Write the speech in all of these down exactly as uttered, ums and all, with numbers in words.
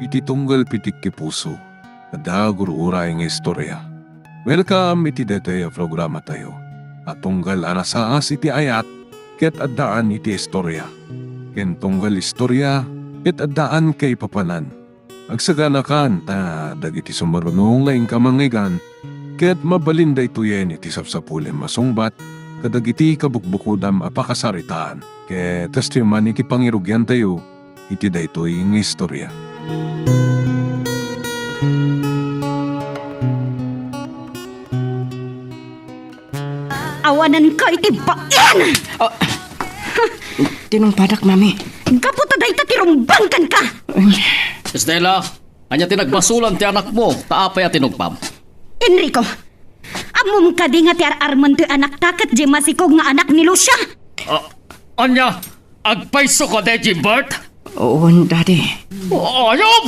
Ti tunggal pitik ti puso, adda gur-uray nga istorya. Welcome iti daytoy a programatayo a tunggal a nasaas iti ayat ket addaan iti istorya, ken tunggal istorya ket addaan kaipapanan. Agsaganakan ta dagiti sumaruno nga inka mangngeggan ket mabalin daytoyen iti sapsapulem a sungbat kadagiti kabukbukodam a pakasaritaan. Ket kastoy man iti pangirugiantayo iti daytoy nga istorya. Awanenka iti bain! Ah, tinungpadak, Mami. Gapu ta dayta ti rumbeng kenka! Estela, ania ti nagbasolan ti anakmo? Ta apay a tinungpam? Enrico, ammom kadi nga ti ar-armen ti anakta ket diay masikog nga anak ni Lucia? Ah, ania? Agpayso ka, Daddy Bert? Oo, Daddy. Ayop!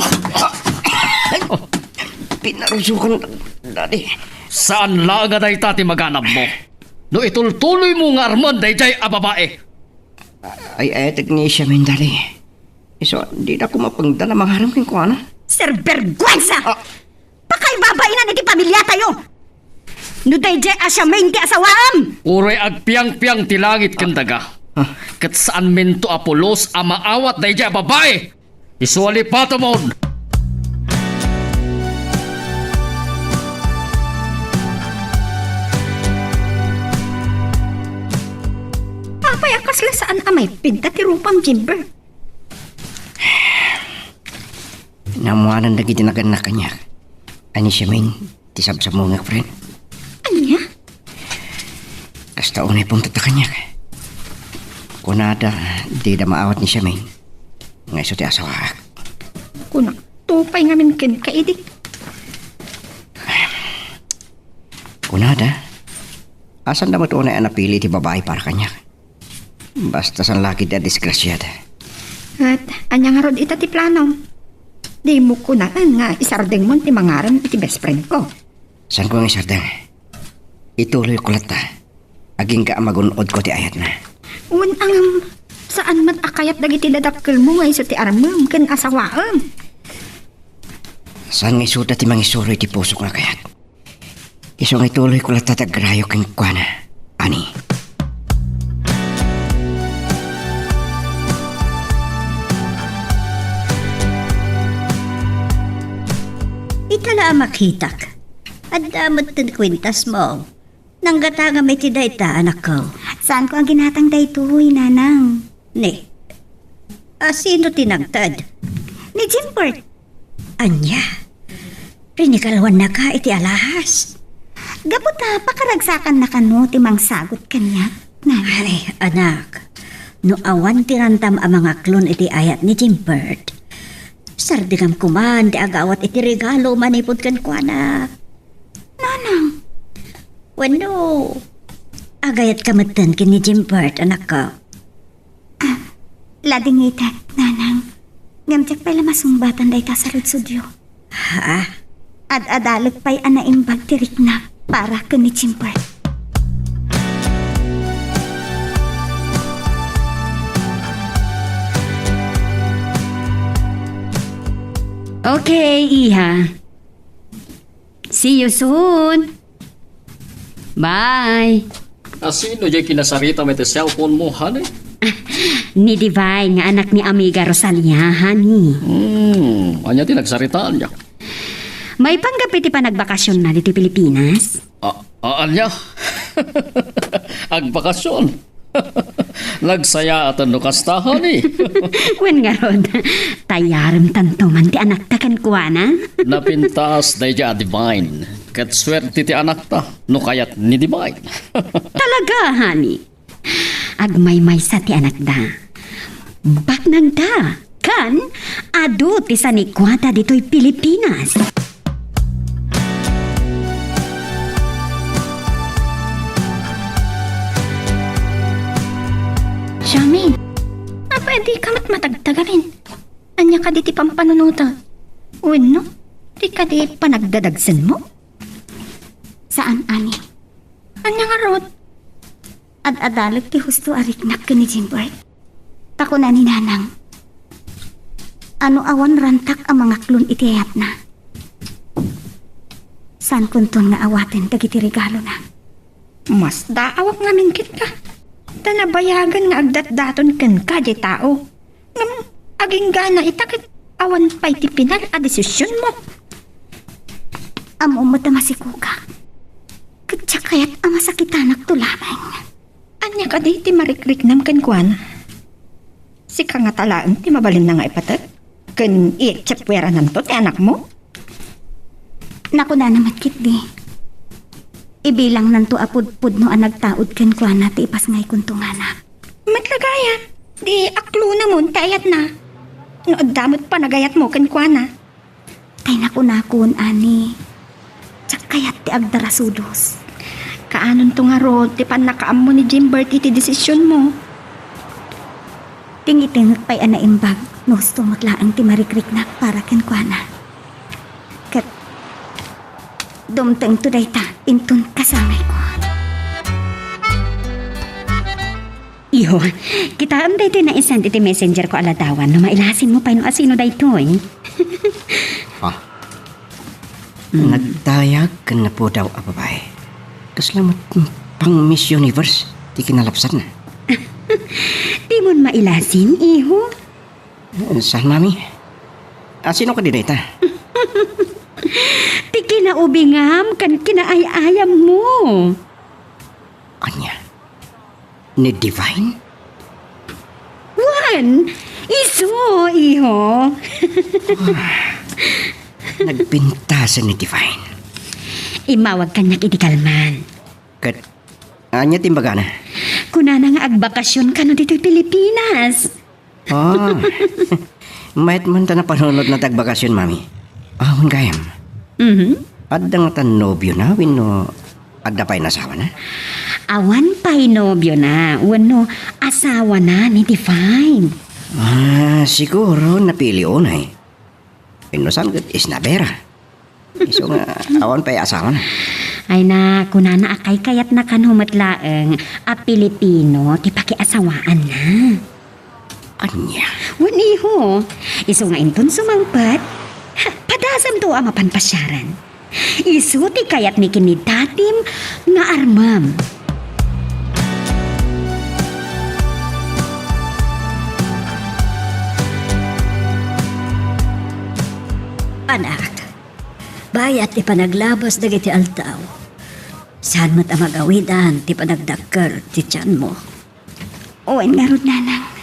Pinarusokan, Daddy. Saan laeng a dayta ti maganabmo? No itultuloymo nga armen daydiay a babai. Ay, ay, tek ni Siamin, Daddy. Isu, dina koma pangdan a mangarem kenkuana. Sinvergwensa! Ah! Pakaibabainan iti pamiliatayo! No daydiay a Siamin ti asawaem! Uray agpiangpiang ti langit ken daga. Ah. Ket saanminto a pulos a maawat daydiay a babai! Isu a lipatemon! Apay a kasla saan a maipinta ti rupam, Jimber? Naammoanan dagiti nagannak kaniak. Ania, Siamin, ti sabsabmongek, friend? Ania? Kasta unay pungtotta kaniak. Kunada, dida maawat ni Siamin nga isu ti asawaak. Kunakto pay ngamin kenka idi. Kunada, saan da met unay a napili ti babai para kaniak? Basta saan la ketdi a disgrasiada. Ket ania ngarud ita ti planom? Dimo kunaen nga isardengmon ti mangarem iti best friend ko. Saanko nga isardeng? Ituloyko latta. Agingga a magun-odko ti ayatna. Wen, ngem saan met a kayat dagiti dadakkelmo nga isu ti armem ken asawaem? Saan nga isuda ti mangisuro iti pusok nga kayat? Isu nga ituloyko latta ti agrayo kenkuana, Ani. Ita la a makitak. Adda met ti kuentasmo. Nanggatangam iti dayta, anakko. Saanko a ginatang daytoy, nanang. Ni, a sino ti nangted? Ni Jimbert. Ania? Rinigaluannaka iti alahas? Gapu ta pakaragsakannakano ti mangsagut kaniak, nanang. Ay, anak, no awan ti randam a mangaklon iti ayat ni Jimbert, sardengam koman ti agawat iti regalo manipud kenkuana. Nanang. Wenno, agayatka metten ken ni Jimbert, anakko? Ah, ladingitek, nanang. Ngem diak pay la masungbatan dayta saludsodyo. Ha? Ad-adalek pay a naimbag ti rikna para ken ni Jimbert. Okay, iha. See you soon. Bye. A sino diay kinasarita met iti cellphone mo, honey? Ni Divine nga anak ni Amiga Rosalia, honey. Hmm, ania ti nagsaritaanyo? Maipanggap iti panagbakasionna ditoy Pilipinas. A-, a-, ania? Agbakasyon? Nagsayaaten no kasta, honey. Wen ngarud, tayarem tanto man ti anakta kenkuana. Napintas daydiay a Divine. Ket suerte ti anakta no kayat ni Divine. Talaga, honey. Agmaymaysa ti anakda. Baknangda. Kan, adu ti sanikuada ditoy Pilipinas. Charmaine, apay dika met matagtagarin? Ania kadi ti pampanunotem? Wenno, ti kadi panagdadagsenmo? Saan, Ani. Ania ngarud? Ad-adalek ti husto a riknak ken ni Jimbert. Ta kuna ni Nanang, Ano awan rantak a mangaklon iti ayatna? Saankonton nga awaten dagiti regalona. Masdaawak ngamin kenka. Ta nabayagan nga agdatdaton kenka diay tao. Ngem aginggana ita ket awan pay ti pinal a desisionmo. Ammom met a masikogak. Ket diak kayat a masakitanakto laeng. Ania kadi ti marikriknam kenkuana? Sika ngata laeng ti mabalinna nga ipateg? Ken itsappuerananto ti anakmo? Nakunana met ketdi, ibilangnanto a pudpudno a nagtaud kenkuana ti ipasngaykonto nga anak. Met la gayam, di aklonamon ti ayatna. No adda met panagayatmo kenkuana. Tay nakunakon, ani, diak kayat ti agdarasudos. Kaanonto ngarud ti pannakaammo ni Jimbert iti desisionmo? Tingitengek pay a naimbag no husto met laeng ti marikriknak para kenkuana. Ket dumtengto dayta inton kasangayko. Iho, kitaem daytoy naisend iti messenger ko a ladawan no mailasinmo pay no asino daytoy. Ah. Mm. Nagdayag ken napudaw a babai. Kasla met pang Miss Universe ti kinalapsanna. Dimon mailasin, iho? Eh, saan, Mami? Asino kadi dayta? Ti kinaubingam ken kinaay-ayammo. Ania? Ni Divine? Wen, isu, iho. Ah, nagpintasen ni Divine. Immawag kaniak idi kalman. Ket ania ti imbagana? Kunana nga agbakasyon kano ditoy Pilipinas. Ah. Mayat man ta napanunotna ti agbakasyon, Mami. Awan gayam. Mhm. Adda ngata nobiona wenno adda pay nasawana? Awan pay nobiona wenno asawana ni Divine. Ah, siguro napili unay. Wenno saan ket isnabera. Isu nga awan pay asawana. Ay na, kunana a kaykayatna kano met laeng a Pilipino ti pakiasawaanna. Ania? Wen, iho. Isu nga inton sumangpet, ha, padasamto a mapan pasiaran. Isu ti kayatmi ken ni dadim nga armem. Anak, bayat ti panaglabas dagiti aldaw, saan met a magawidan ti panagdakkel ti tianmo. Wen ngarud, nanang.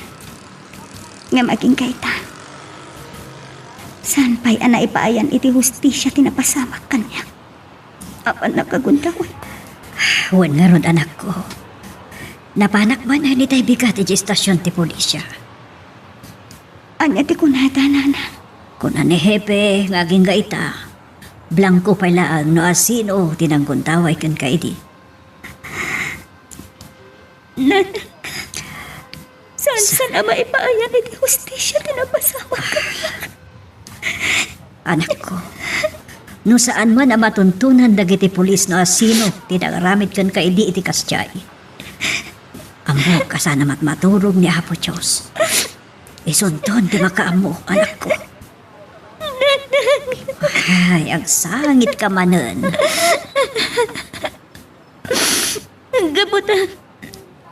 Ngem agingga ita, saan pay a naipaayan iti hustisia ti napasamak kaniak. Awan nagagundaway. Wen ngarud, anakko. Napanak manen itay bigat iti estasion ti pulisya. Ania ti kunada, nanang? Kuna ni Hepe nga agingga ita, blangko pay laeng no asino ti nanggundaway kenka idi. Nanang, saan, saan a maipaayan iti hustisia ti napasamak kaniak? Anakko, no saan man a matuntunan dagiti pulis no asino ti nangaramid kenka idi iti kasdiay, ammok a saan a matmaturog ni Apo Dios. Isunton ti makaammo, anakko. Ay, agsangitka manen. Gapu ta,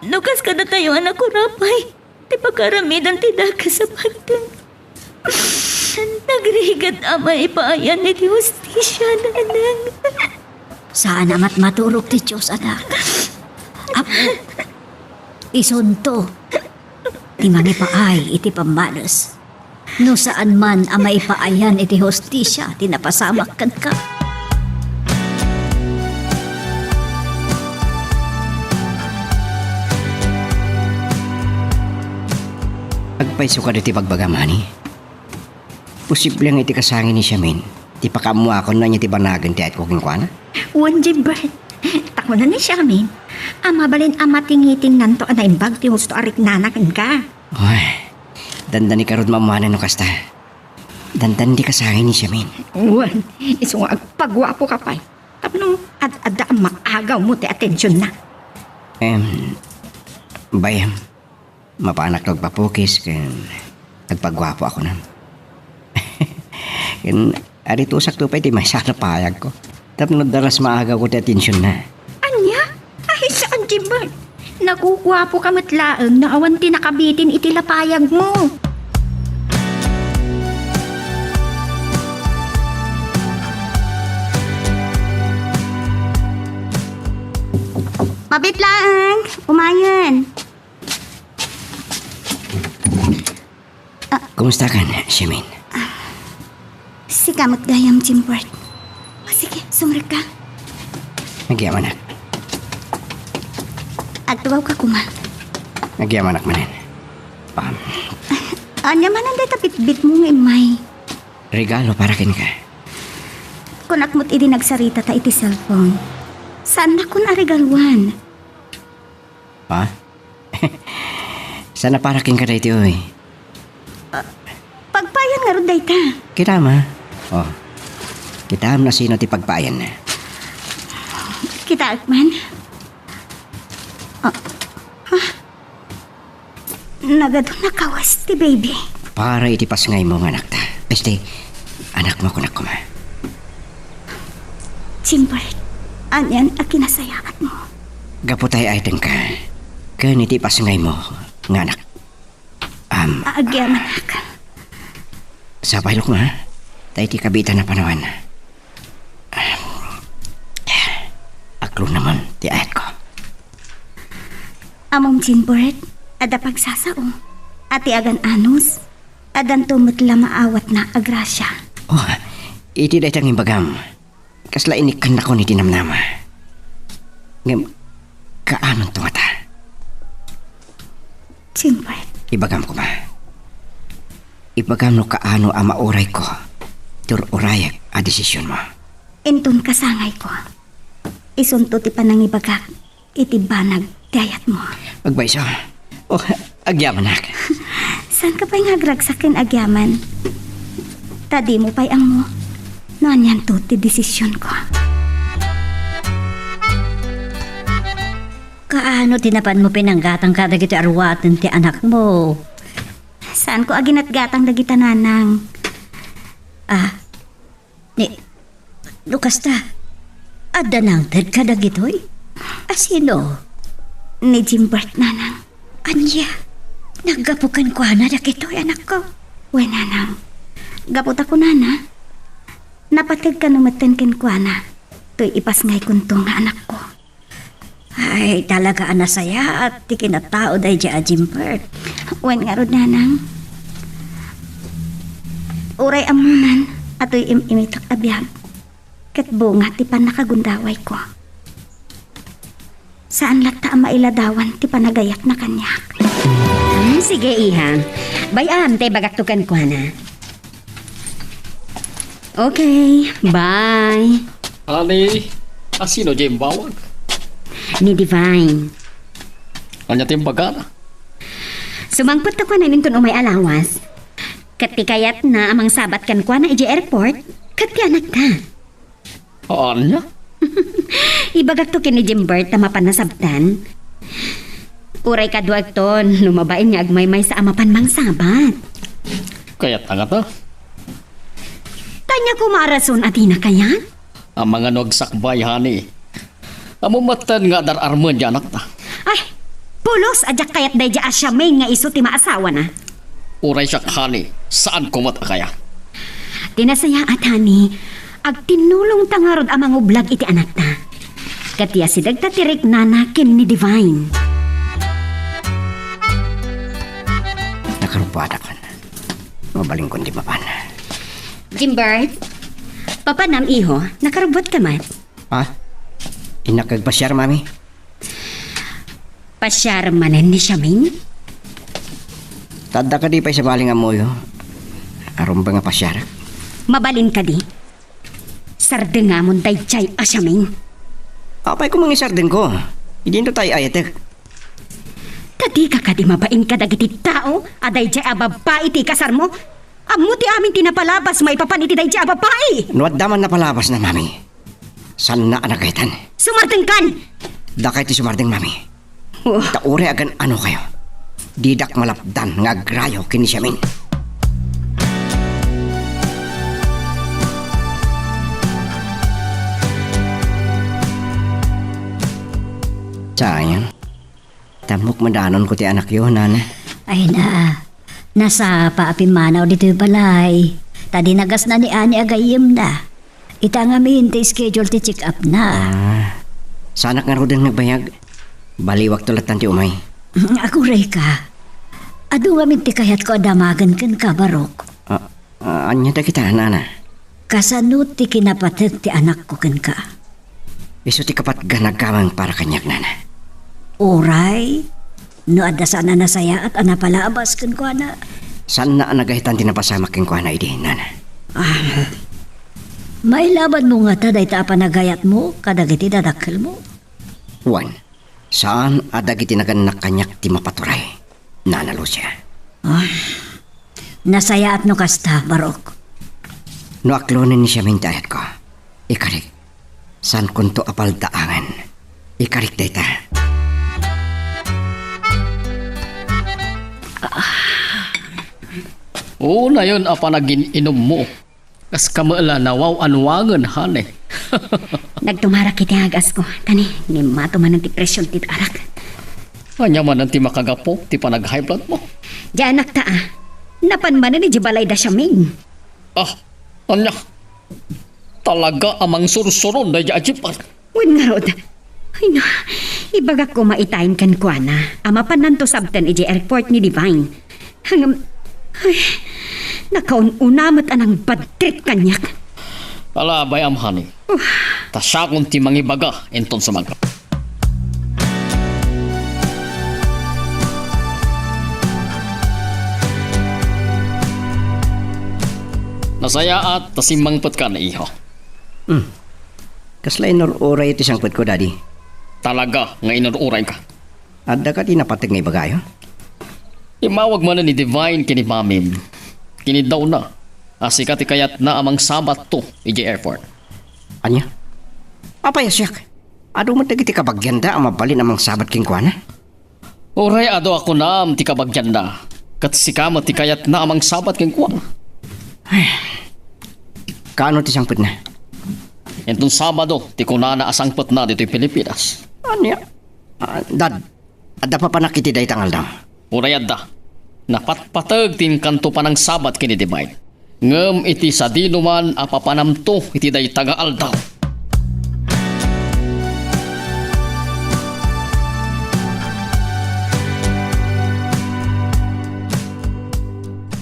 no kas kadatayo a nakurapay ti pagkaramidan ti dakes a pagteng, nagrigat a maipaayan iti hustisia, nanang. Saan a matmaturog ti Dios, anak. Apo, isunto ti mangipaay iti pammanes. No saan man a maipaayan iti hustisia ti napasamak kenka. Agpayso kadi ti bagbagam, honey? Posible nga iti kasangay ni Siamin ti pakaammoakon no ania ti banagen ti ayatko kenkuana? Wen, Jimbert, ta kuna ni Siamin a mabalin a matingitingnanto a naimbag ti husto a riknana kenka. Ay, dandani karud maammoanan no kasta. Dandani ti kasangay ni Siamin. Wen, isu nga agpaguapoka pay tapno ad-adda a maagawmo ti atensionna. Em, bay, mapanak no agpapukis ken agpaguapoakon. Ken, aritusakto pay ti maysa a napayagko. Tapno daras maagawko ti atensionna. Ania? Ay, saan, Jimbert? Naguguapoka met laeng no awan ti nakabitin iti lapayagmo. Mabit laeng, umayen. Kumustakan, Charmaine? Sika met gayam, Jimbert. O, sige, sumrekka. Agyamanak. Agtugawka koma. Agyamanak manen. Pam. Ania manen dayta bitbitmo nga immay? Regalo para kenka. Kunak met idi nagsaritata iti cellphone. Saannakon a regaluan. Ha? Saan a para kenka daytoy? Ah, pagpayan ngarud dayta. Kitaem, a. O. Kitaem no sino ti pagpayanna. Kitaek man. Ah, ah. Nagadu a kawes ti baby. Para iti pasngaymo nga anakta. Este, anakmo kunak koma. Jimbert, anian a kinasayaatmo? Gapu ta ay-ayatenka ken iti pasngaymo nga anak. Am, Agyamanak. Sapay, Lukma, ta iti kabiitan a panawen, aklonamon ti ayatko. Ammom, Jimbert, adda pagsasao a ti agan-anos, addanto met la maawatna a grasia. O, iti dayta nga imbagam, kasla inikkannakon iti namnama. Ngem, kaanonto ngata? Jimbert. Ibagam koma. Ibagam no kaano a maurayko ti ur-urayek a desisionmo. Inton kasangayko, isunto ti panangibagak iti banag ti ayatmo. Agpayso. O, agyamanak. Saanka pay nga agragsak ken agyaman? Ta dimo pay ammo no anianto ti desisionko. Kaano ti napanmo pinanggatang kadagiti aruaten ti anakmo? Saanko a ginatgatang dagita, nanang. Ah, Ni, no kasta, adda nangted kadagitoy? A sino? Ni Jimbert, nanang. Ania? Naggapu kenkuana dagitoy, anakko? Wen, nanang. Gapu ta kunana, napateg kano metten kenkuana toy ipasngaykonto nga anakko. Ay, talaga a nasayaat ti kinatao daydiay a Jimbert. Wen ngarud, nanang. Uray ammonan a toy im-imitak a biag, ket bunga ti pannakagundawayko. Saan latta a mailadawan ti panagayatna kaniak. Hmm, sige, iha. Bay-am ta ibagakto kenkuana. Okay, bye. Honey, a sino diay imbawag? Ni Divine. Ania ti imbagana? Sumangpet ta kuana inton umay a lawas. Ket ti kayatna a mangsabat kenkuana idiay airport, ket ti anakta. Ania? Ibagakto ken ni Jimbert ta mapan nasabtan. Uray kaduakton no mabain nga agmaymaysa a mapan mangsabat. Kayatna ngata? Ania koma a rason a dina kayat? Amangan no agsakbay, honey. Ammom metten nga adar-armen diay anakta. Ay, pulos a diak kayat daydiay a Charmaine nga isu ti maasawana. Uray siak, honey, saanko met a kayat. Ti nasayaat, honey, agtinnulongta ngarud a mangublag iti anakta. Ket ti asidegta ti riknana ken ni Divine. Nakarubbuadak. Mabalinkon ti mapan. Jimbert, papanam, iho, nakarubbuatka met? Ha? Innak agpasiar, mami? Pasiar manen ni Charmaine? Ta adda kadi pay sabali nga ammoyo a rumbeng a pasiarak? Mabalin kadi? Sardengamon daydiay a Charmaine. Apay koma nga isardengko? Idinto ta ay-ayatek. Ta dika kadi mabain kadagiti tao a daydiay a babbai ti ikasarmo? Ammo ti amin ti napalabas maipapan iti daydiay a babbai. No adda man napalabasna, mami, saanna a nagaytan. Sumardengkan! Dakay ti sumardeng, mami. Oh. Ta uray agan-anokayo, didak malapdan nga agrayo ken ni Charmaine. Sayang. Tammok madanonko ti anakyo, nana. Ay na, nasapa a pimmanaw ditoy balay. Ta dinagasna ni Ani a gayyemna. Ita ngamin ti schedule ti check-up na. Ah, saanak ngaruden nga agbayag. Baliwakto lattan ti umay. Aguray ka. Adu ngamin ti kayatko a damagen kenka, Barok. Ah, ah, ania dagita, nana? Kasano ti kinapateg ti anakko kenka? Isu ti kapatgan a gameng para kaniak, nana. Uray, no adda saan a nasayaat a napalabas kenkuana. Saanna a nagahitan ti napasamak kenkuana idi, nana. Ah, mailabanmo ngata dayta a panagayatmo kadagiti dadakkelmo? Wen, saan a dagiti nagannak kaniak ti mapaturay, Nana Lucia. Ah, nasayaat no kasta, Barok. No aklonen ni Siamin ti ayatko, ikarik. Saankonto a paldaangen. Ikarik dayta. Unayen a panagin-inummo. Kas kamela nawaw-anuangen, honey. Nagtumarak iti agas ko. Tani, nimmato manen ti presyon ti arak. Ania manen ti makagapu ti panag-high blood mo? Diay anakta, ah. Napan manen idiay balay da Siamin. Ah, ania? Talaga a mangsursuron daydi a jeep, ah. Wen ngarud. Ay na, ibagak koma itayen kenkuana a mapannanto sabten idiay airport ni Divine. Ngem, ay, nakaun-una met a nang-bad trip kaniak. Ala, bay-am, honey. Uh. Ta siakon ti mangibaga inton sumangpet. Nasayaat ta simmangpetka, iho. Hmm. Kasla inur-uray ti sangpetko, Daddy? Talaga nga inur-urayka. Adda kadi napateg nga ibagayo? Immawag manen ni Divine ken ni Mamim. Kinidawna a sika ti kayatna a mangsabatto idiay airport. Ania? Apay a siak? Adu met dagiti kabagianda a mabalin a mangsabat kenkuana? Uray adu a kunam ti kabagianda, ket sika met ti kayatna a mangsabat kenkuana. Ay, kaano ti sangpetna? Inton Sabado ti kunana a sangpetna ditoy Pilipinas. Ania? Ah, Dad, adda papanak iti dayta nga aldaw? Uray adda. Napatpateg ti inkanto panangsabat ken ni Divine. Ngem iti sadinoman a papanamto iti dayta nga aldaw.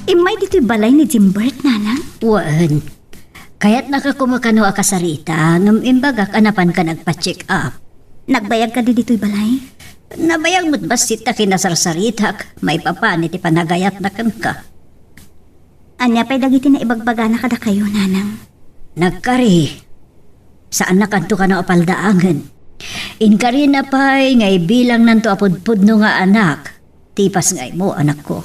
Immay ditoy balay ni Jimbert, nanang? Wen. Kayatnaka koma kano a kasarita, ngem imbagak a napanka nagpa-check up. Nagbayag kadi ditoy balay? Nabayag met bassit ta kinasarsaritak maipapan iti panagayatna kenka. Ania pay dagiti naibagbagana kadakayo, nanang? Nagkari. Saannakanto kano a paldaangen. Inkarina pay nga ibilangnanto a pudpudno nga anak. Tipas nga imo, anakko.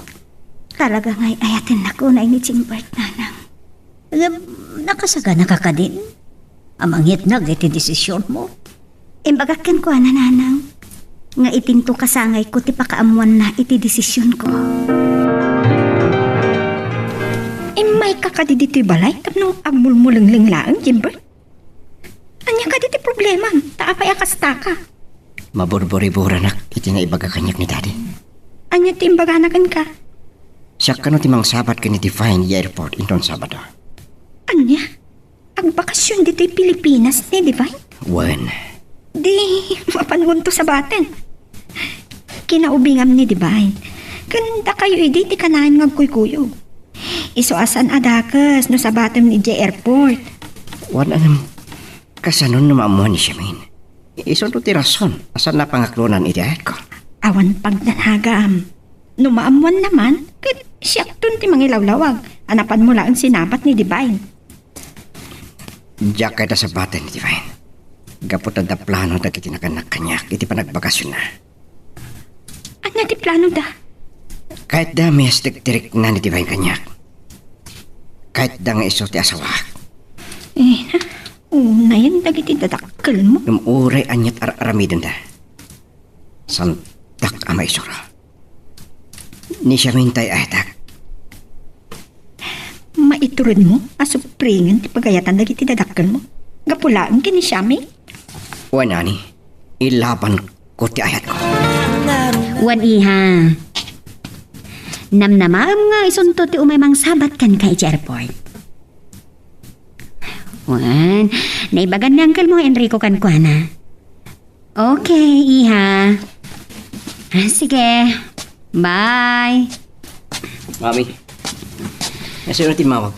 Talaga nga ay-ayatennako ni Jimbert, nanang. Ngem, nakasaganaka kadin a mangyatnag iti desisionmo? Imbagak kenkuana, nanang, nga itinto kasangayko ti pakaammoanna iti desisionko. Immayka kadi ditoy balay tapno agmulmulengleng laeng, Jimbert? Ania kadi ti problemam? Ta apay a kastaka? Maburburiburanak iti naibaga kaniak ni Daddy. Ania ti imbagana kenka? Siak kano ti mangsabat ken ni Divine idiay airport inton Sabado. Ania? Agbakasyon ditoy Pilipinas ni Divine? Wen. Di, mapangonto sabaten. Kinaubingam ni Divine. Ken dakayo idi ti kanayon nga agkuykuyog. Isu a saan a dakes no sabatem idiay airport. Wen, ngem, kasano no maammoan ni Siamin? Isunto ti rason a saanna a pangaklonan iti ayatko. Awan pagdanagam. No maammoanna man, ket siakton ti mangilawlawag a napanmo laeng sinabat ni Divine. Diak kayat a sabaten ni Divine. Gapu ta adda plano dagiti nagannak kaniak iti panagbakasyonna. Ania ti planoda? Kayatda a mayastek ti rikna ni Divine kaniak. Kayatda nga isu ti asawak. Eh, unayen dagiti dadakkelmo. Ngem uray aniat ar-aramidenda. Saandak a maisuro. Ni Siamin tay ayatek. Maituredmo a supringen ti pagayatan dagiti dadakkelmo? Gapu laeng ken ni Siamin? Wen, ani, ilaban Ket ti ayatko. Wen, iha. Namnamaem nga isunto ti umay mangsabat kenka iti airport. Wen, naibagan ni Uncle mo, Enrico, kenkuana. Okay, iha. Ah, sige. Bye. Mami, nasino ti mawag?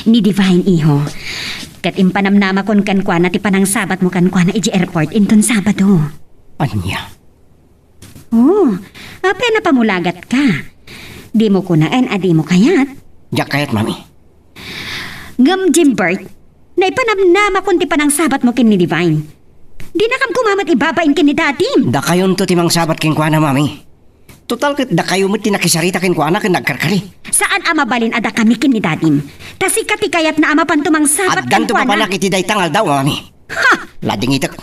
Ni Divine, iho. Ket impanamnamakon kenkuana ti panangsabatmo kenkuana iti airport inton Sabado. Ania? Oh, apay a napamulagat ka? Dimo kunaen a dimo kayat? Diak kayat, Mami. Ngem, Jimbert, naipanamnamakon ti panangsabatmo ken ni Divine. Dinakam koma met ibabain ken ni Dadim. Dakayonto ti mangsabat kenkuana, Mami. Total ket dakayo met ti nakisarita kenkuana ken nagkarkari. Saan a mabalin a dakami ken ni Dadim. Ta sika ti kayatna a mapanto mangsabat kenkuana. Addanto papanak iti dayta nga aldaw, Mami. Ha! Ladingitek.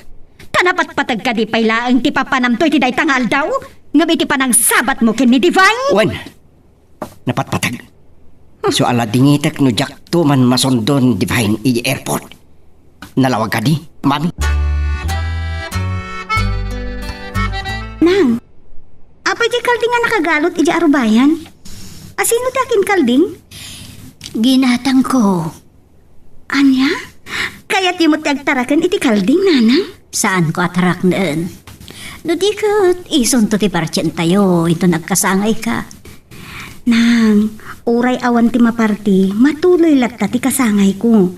Ta napatpateg kadi pay laeng ti papanamto iti dayta nga aldaw? Ngem iti panangsabatmo ken ni Divine? Wen, napatpateg. Isu a ladingitek no diakto man masundo ni Divine iti airport. Nalawag kadi, Mami? Nang, apay ti kalding a nakagalot iti arubayan? Asino ti akin kalding? Ginatangko. Ania? Kayatyo met ti agtaraken iti kalding, Nanang? Saanko a taraknen. No di ket, isunto ti partientayo inton agkasangayka. Nang, uray awan ti maparti, matuloy latta ti kasangayko.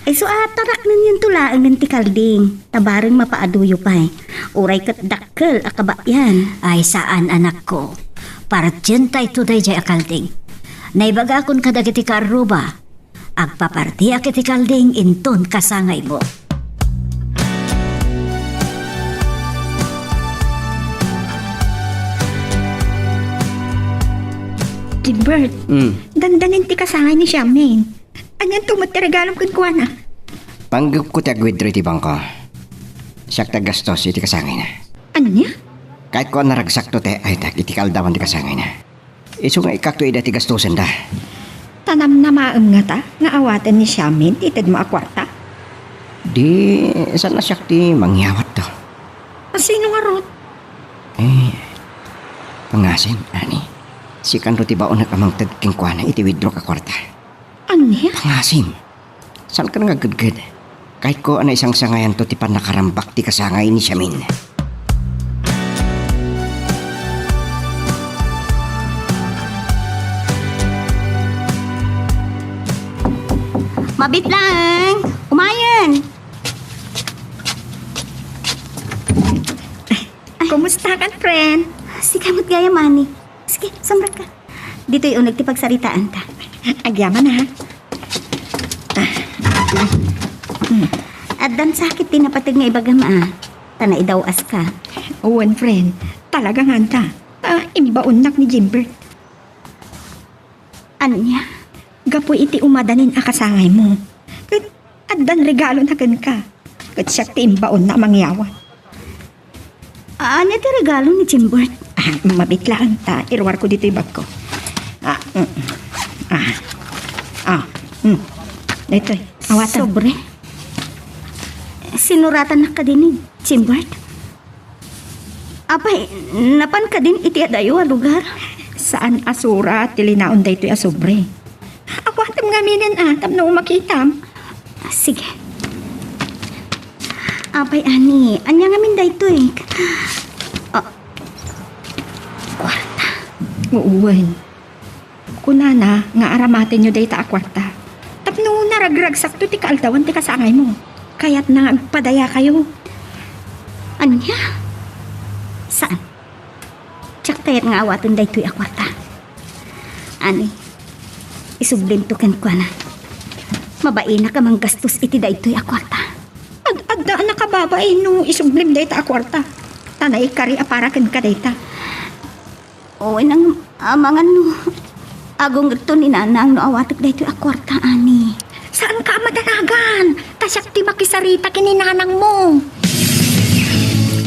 Isu a taraknenyon to laengen ti kalding, ta bareng mapaaduyo pay. Uray ket dakkel a kabayan. Ay, saan, anakko. Partientayto daydiay a kalding. Naibagakon kadagiti kaarruba, agpapartiak iti kalding inton kasangaymo. Gilbert, Mm. dandanin ti kasangay ni Charmaine. Anianto met ti regalom kenkuana? Panggepko ti agwidro iti bangko. Siak ti aggastos iti kasangayna. Ania? Kayatko a naragsakto ti ay-aytek iti kaaldawan ti kasangayna. Isu nga ikkakto ida ti gastosenda. Ta namnamaem ngata nga awaten ni Charmaine ti itedmo a kuarta? Di, saan a siak ti mangyawatto. A sino ngarud? Eh, pangasim, ani. Sikanto ti baonak a mangted kenkuana iti withdrawk a kuarta. Ania? Pangasim. Saanka nga agdengngeg? Kayatko a naisangsangayanto ti pannakarambak ti kasangay ni Charmaine. Mabit laeng! Umayen! Ay. Kumusta kan, friend? Sika met gayam, ani. Sige, sumrekka. Ditoy uneg ti pagsaritaanta. Agyaman, ha? Ah. Mm. Addan sakit ti napateg nga ibagam, a. Ta naidaw-aska. Wen, friend. Talaga ngata. Ta imbaonnak ni Jimbert. Ania? Gapu iti umadanin a kasangaymo. Ket addan regalona kenka. Ket siak ti imbaonna a mangyawat. Ania ti regalo ni Jimbert? Ah, mabit laeng ta iruarko ditoy bagko. Ah, mm. Ah. Ah, mm. Daytoy, awatam. Sobre? Sinuratannak kadi ni Jimbert? Apay, napan kadin iti adayo a lugar? Saan a surat ti linaon daytoy a sobre. Awatam ngaminen, a, tapno makitam. Sige. Apay, ani, ania ngamin daytoy? Ah, kuarta. Wen. Kunana nga aramatenyo dayta a kuarta tapno naragragsakto ti kaaldawan ti kasangaymo. Kayatna nga agpadayakayo. Ania? Saan? Diak kayat nga awaten daytoy a kuarta. Ani, isublimto kenkuana. Mabainak a manggastos iti daytoy a kuarta. Ad-, adda a nakababain no isublem dayta a kuarta. Ta naikari a para kenka dayta. Wen, amangan no agungetto ni Nanang no awatek daytoy a kuarta, ani. Saanka a madanagan, ta siak ti makisarita ken ni nanangmo.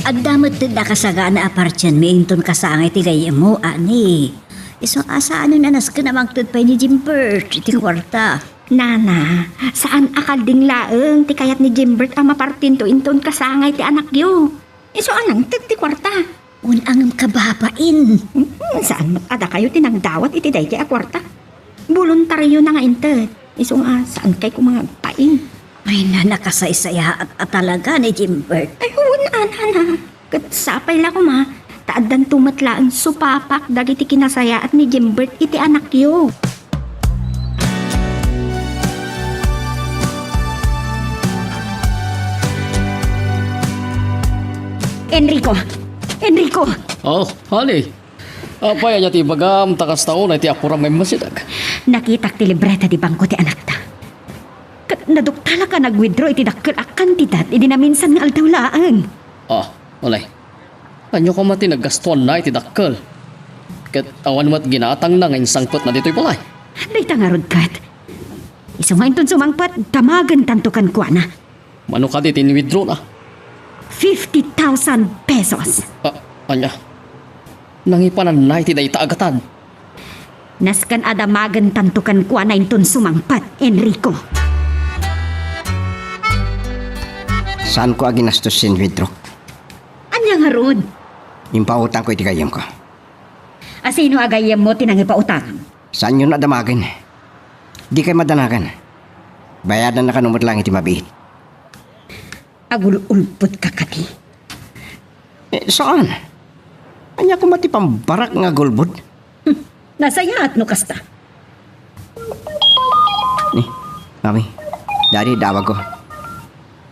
Adda met ti dakasagana a partienmi inton kasangay ti gayyemmo, ani. Isu a saanen a nasken a mangted pay ni Jimbert iti kuarta. Nana, saan a kalding laeng ti kayat ni Jimbert a mapartinto inton kasangay ti anakyo. Isu a nangted ti kuarta. Wen a ngem kababain. Hmm, saan met a dakayo ti nangdawat iti daydiay a kuarta. Boluntaryona nga inted. Isu nga, saan kay koma agpain? Ay, na, nakasaysayaat a talaga ni Jimbert. Ay, wen a, nana. Ket sapay la koma, ta addanto met laeng supapak dagiti kinasayaat ni Jimbert iti anakyo. Enrico! Enrico! Oh, honey. Apay, ania ti ibagam, ta kasta unay ti apuram nga immasideg? Nakitak ti libreta ti bangko ti anakta. Ket naduktalak a nag-withdraw iti dakkel a kantidat idi naminsan nga aldaw laeng. Ah, unay. Ania koma ti naggastuanna iti dakkel? Ket awan met ginatangna nga insangpetna ditoy balay. Dayta ngarud ket. Isu nga inton sumangpet, damagentanto kenkuana. Mano kadi ti in-withdrawna? Fifty thousand pesos. Ah, ania? Nangipananna iti dayta a gatad? Nasken a damagentanto kenkuana inton sumangpet, Enrico. Saanko a ginastos ti in-withdrawk. Ania ngarud? Impautangko iti gayyemko. A sino a gayyemmo ti nangipautangam? Saanyon a damagen. Dikay madanagan. Bayadanna kano met laeng iti mabiit. Agul-ulbodka kadi? Eh, saan? Ania koma ti pambarak nga agulbod? Hmm, nasayaat no kasta. Ni, Mami, Daddy, dawagko.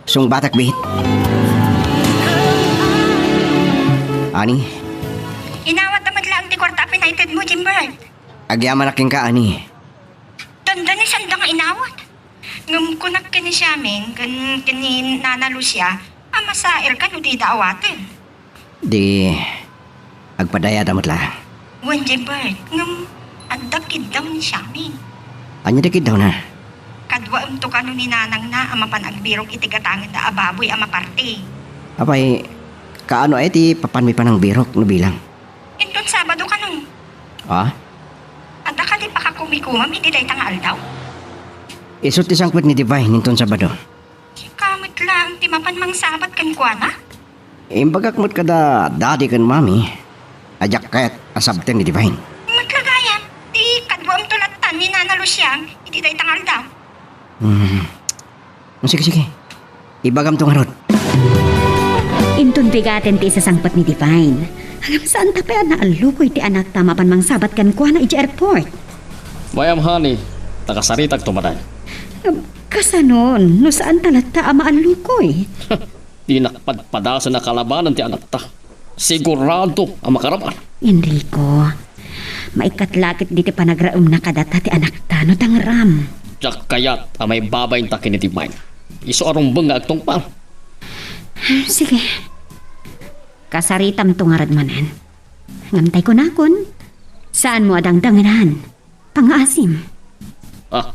Sungbatak, bit. Ani? Inawat ta met laeng ti kuarta a pinaited mo, Jimbert. Agyamanak kenka, ani. Dandani sanda nga inawat. Ngem kunak ken ni Siaming ken ken ni Nana Lucia a masairka no dida awaten. Di agpadayada met laeng. Wen, Jimbert, ngem adda kiddaw ni Siaming. Ania ti kiddawna? Kaduaemto kano ni nanangna a mapan agbirok iti gatangenda a baboy a maparti. Apay, kaano aya ti papanmi panangbirok no bilang? Inton Sabado kano? Ha? Adda kadi pakakumikumam iti dayta nga aldaw? Isu ti sangpet ni Divine inton Sabado. Sika met laeng ti mapan mangsabat kenkuana? Imbagak met kada Daddy ken Mami a diak kayat a sabten ni Divine. Met la gayam, ti kaduaemto lattan ni Nana Lucia iti dayta nga aldaw. Hmm. Sige, sige. Ibagamto ngarud. Inton bigaten ti isasangpet ni Divine. Ngem saan ta pay a naallukoy ti anakta mapan mangsabat kenkuana idiay airport. Mayam, honey, ta kasaritakto manen. Ngem kasano no saan ta latta a maallukoy? Dinak padpadasen a kalabanen ti anakta. Sigurado a makaraman. Enrico, maikkat la ket ditoy panagraemna kadata ti anakta no tangram. Diak kayat a maibabainta ken ni Divine. Isu a rumbeng nga agtungpal. Sige. Kasaritamto ngarud manen. Ngem tay kunakon, saanmo a dangdangenan. Pangngaasim. Ah,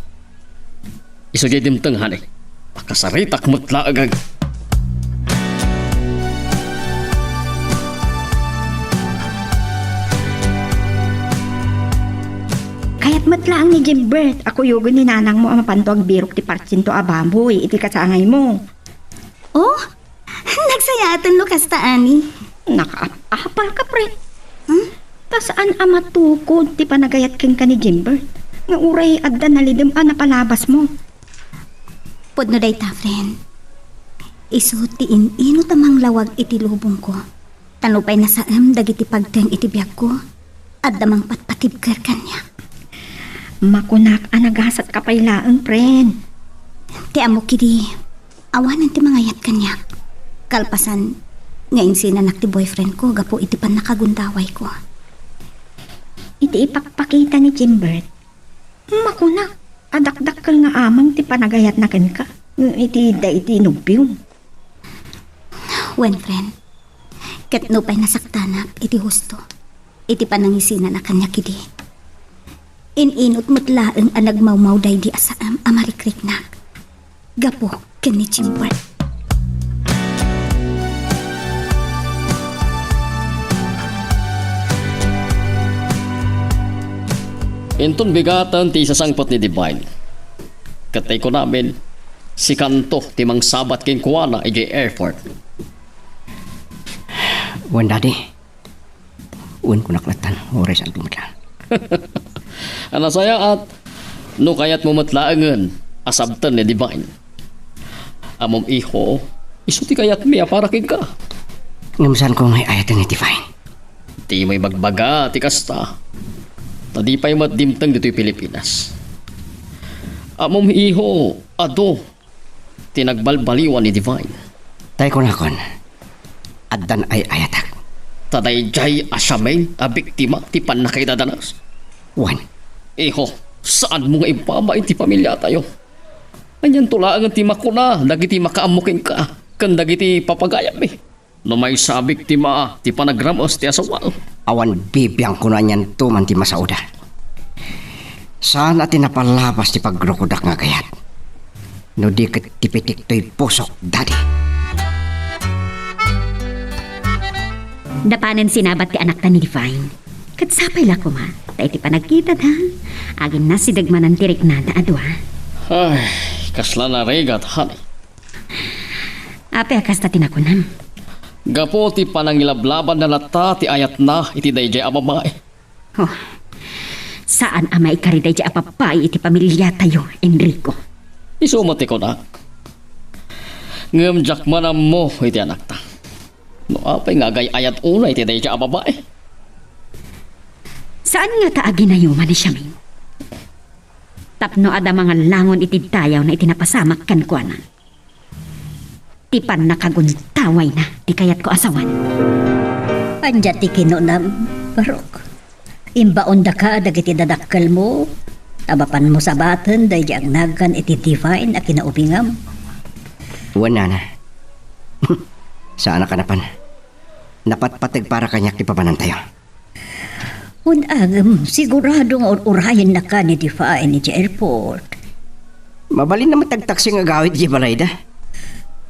isu diay dimteng, honey. Pakasaritak met laeng. Kayat met laeng ni Jimbert a kuyogen ni nanangmo a mapanto agbirok ti partsento a baboy iti kasangaymo. Oh, nagsayaaten no kasta, ani? Nakaap-apal ka, pre. Hmm? Ta saan a matukod ti panagayat kenka ni Jimbert nga uray adda nalidem a napalabasmo? Pudno dayta, friend. Isu ti in-inut a manglawag iti lubongko. Ta nupay nasaem dagiti pagteng iti biagko, adda mangpatpatibker kaniak. Makunak a nagasatka pay laeng, friend. Ti ammok idi, awanen ti mangayat kaniak. Kalpasan nga insinanak ti boyfriend ko gapu iti pannakagundawayko. Iti ipakpakita ni Jimbert, makunak a dakdakkel nga amang ti panagayatna kenka iti daydi nobiom. Wen, friend, ket nupay nasaktanak iti husto iti panangisinanak kaniak idi, in-inut met laeng a nagmawmaw daydi a saem a marikriknak gapu ken ni Jimbert. Inton bigaten ti isasangpet ni Divine, ket tay kunamin, sikanto ti mangsabat kenkuana idiay airport. Wen, Daddy. Wen, kunak lattan. Uray saan ko met lang. A nasayaat, no kayatmo met laengen a sabten ni Divine. Ammom, iho, isu ti kayatmi a para kenka. Ngem saanko nga ay-ayaten ni Divine. Dimo ibagbaga ti kasta. Ta di pay met dimteng ditoy Pilipinas. Ammom, iho, adu ti nagbalbaliwan ni Divine. Tay kunakon, addan ay-ayatak. Ta daydiay a siamin a biktima ti pannakaidadanas. Wen. Iho, saanmo nga ibabain ti pamiliatayo. Anianto laengen ti makuna dagiti makaammo kenka ken dagiti papagayammi? No maysa a biktima ti panagrames ti asawa. Awan bibiangko no anianto man ti masaoda. Saan a ti napalabas ti pagrukodak nga agayat. No di ket ti pitik toy pusok, Daddy. Napanen sinabat ti anakta ni Divine. Ket sapay la koma, ta iti panagkitada, aginnasideg manen ti riknada a dua. Ay, kasla narigat, honey. Apay a kasta ti nakunam? Gapu ti panangilablabanna latta ti ayatna iti daydiay a babai. Oh, saan a maikari daydiay a babai iti pamiliatayo, Enrico. Isu met ti kunak. Ngem diak man ammo iti anakta. No apay nga agay-ayat unay iti daydiay a babai? Saan ngata a ginayuma ni Siamin? Tapno adda mangallangon iti dayawna iti napasamak kenkuana. Ti pannakaguntawayna ti kayatko a sawen. Ania ti kinunam, Barok? Imbaondaka dagiti dadakkelmo, ta mapanmo sabaten daydi agnagan iti Divine a kinaubingam. Wen, nana. Saanak a napan. Napatpateg para kaniak ti papanantayo. Wen, ngem sigurado nga ur-urayennaka ni Divine idiay airport. Mabalinna met ti agtaksi nga agawid idiay balayda.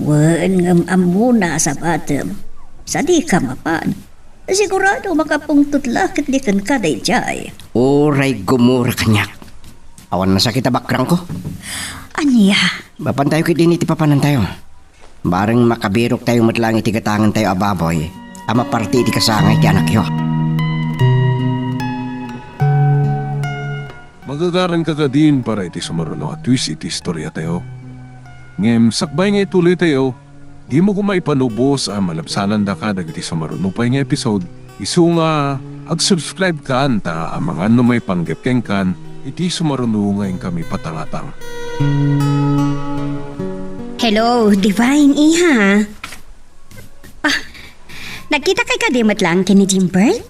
Wen, ngem ammona a sabatem. Sadika mapan. Sigurado makapungtot la ket di kenka daydiay. Uray gumura kaniak. Awan nasakit a bakrangko. Ania? Mapantayo ketdin iti papanantayo. Bareng makabiroktayo met laeng iti gatangentayo a baboy a maparti iti kasangay ti anakyo. Magagaranka kadin para iti sumaruno a twist iti istoriatayo. Ngem sakbay nga ituloytayo, dimo koma ipanubos a malabsanandaka dagiti sumaruno pay nga episode, isu nga ag-subscribe kan ta amangan no maipanggep kenkan iti sumaruno nga inkami patangatang. Hello, Divine, iha. Ah, nagkitakay kadi met laeng ken ni Jimbert?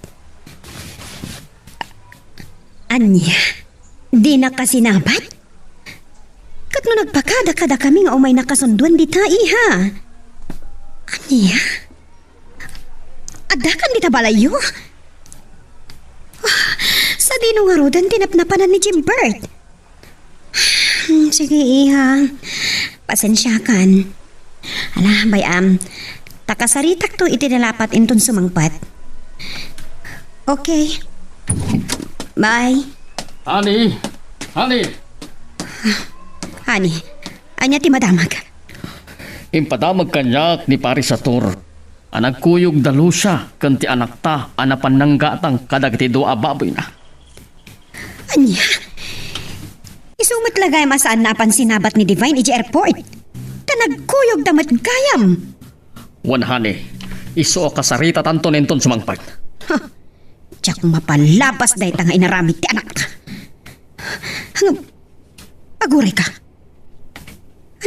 Ania? Dinaka sinabat? Ket no nagpakada kadakami nga umay nakasunduen dita, iha? Ania? Addakan dita balayyo? Ah, sadino ngaruden ti napnapanan ni Jimbert? Hmm, sige, iha. Pasensiakan. Ala, bay-am. Ta kasaritakto iti nalapat inton sumangpet. Okay. Bye. Honey! Honey! Honey, ania ti madamag? Impadamag kaniak ni Pare Sator a nagkuyog da Lucia ken ti anakta a napan nanggatang kadagiti dua a baboyna. Ania? Isu met la gayam a saanna a pansinabat ni Divine idiay airport. Ta nagkuyogda met gayam. Wen, honey, isu a kasaritatanton inton sumangpet. Ha! Diak mapalabas dayta nga inaramid ti anakta. Ngem, agurayka.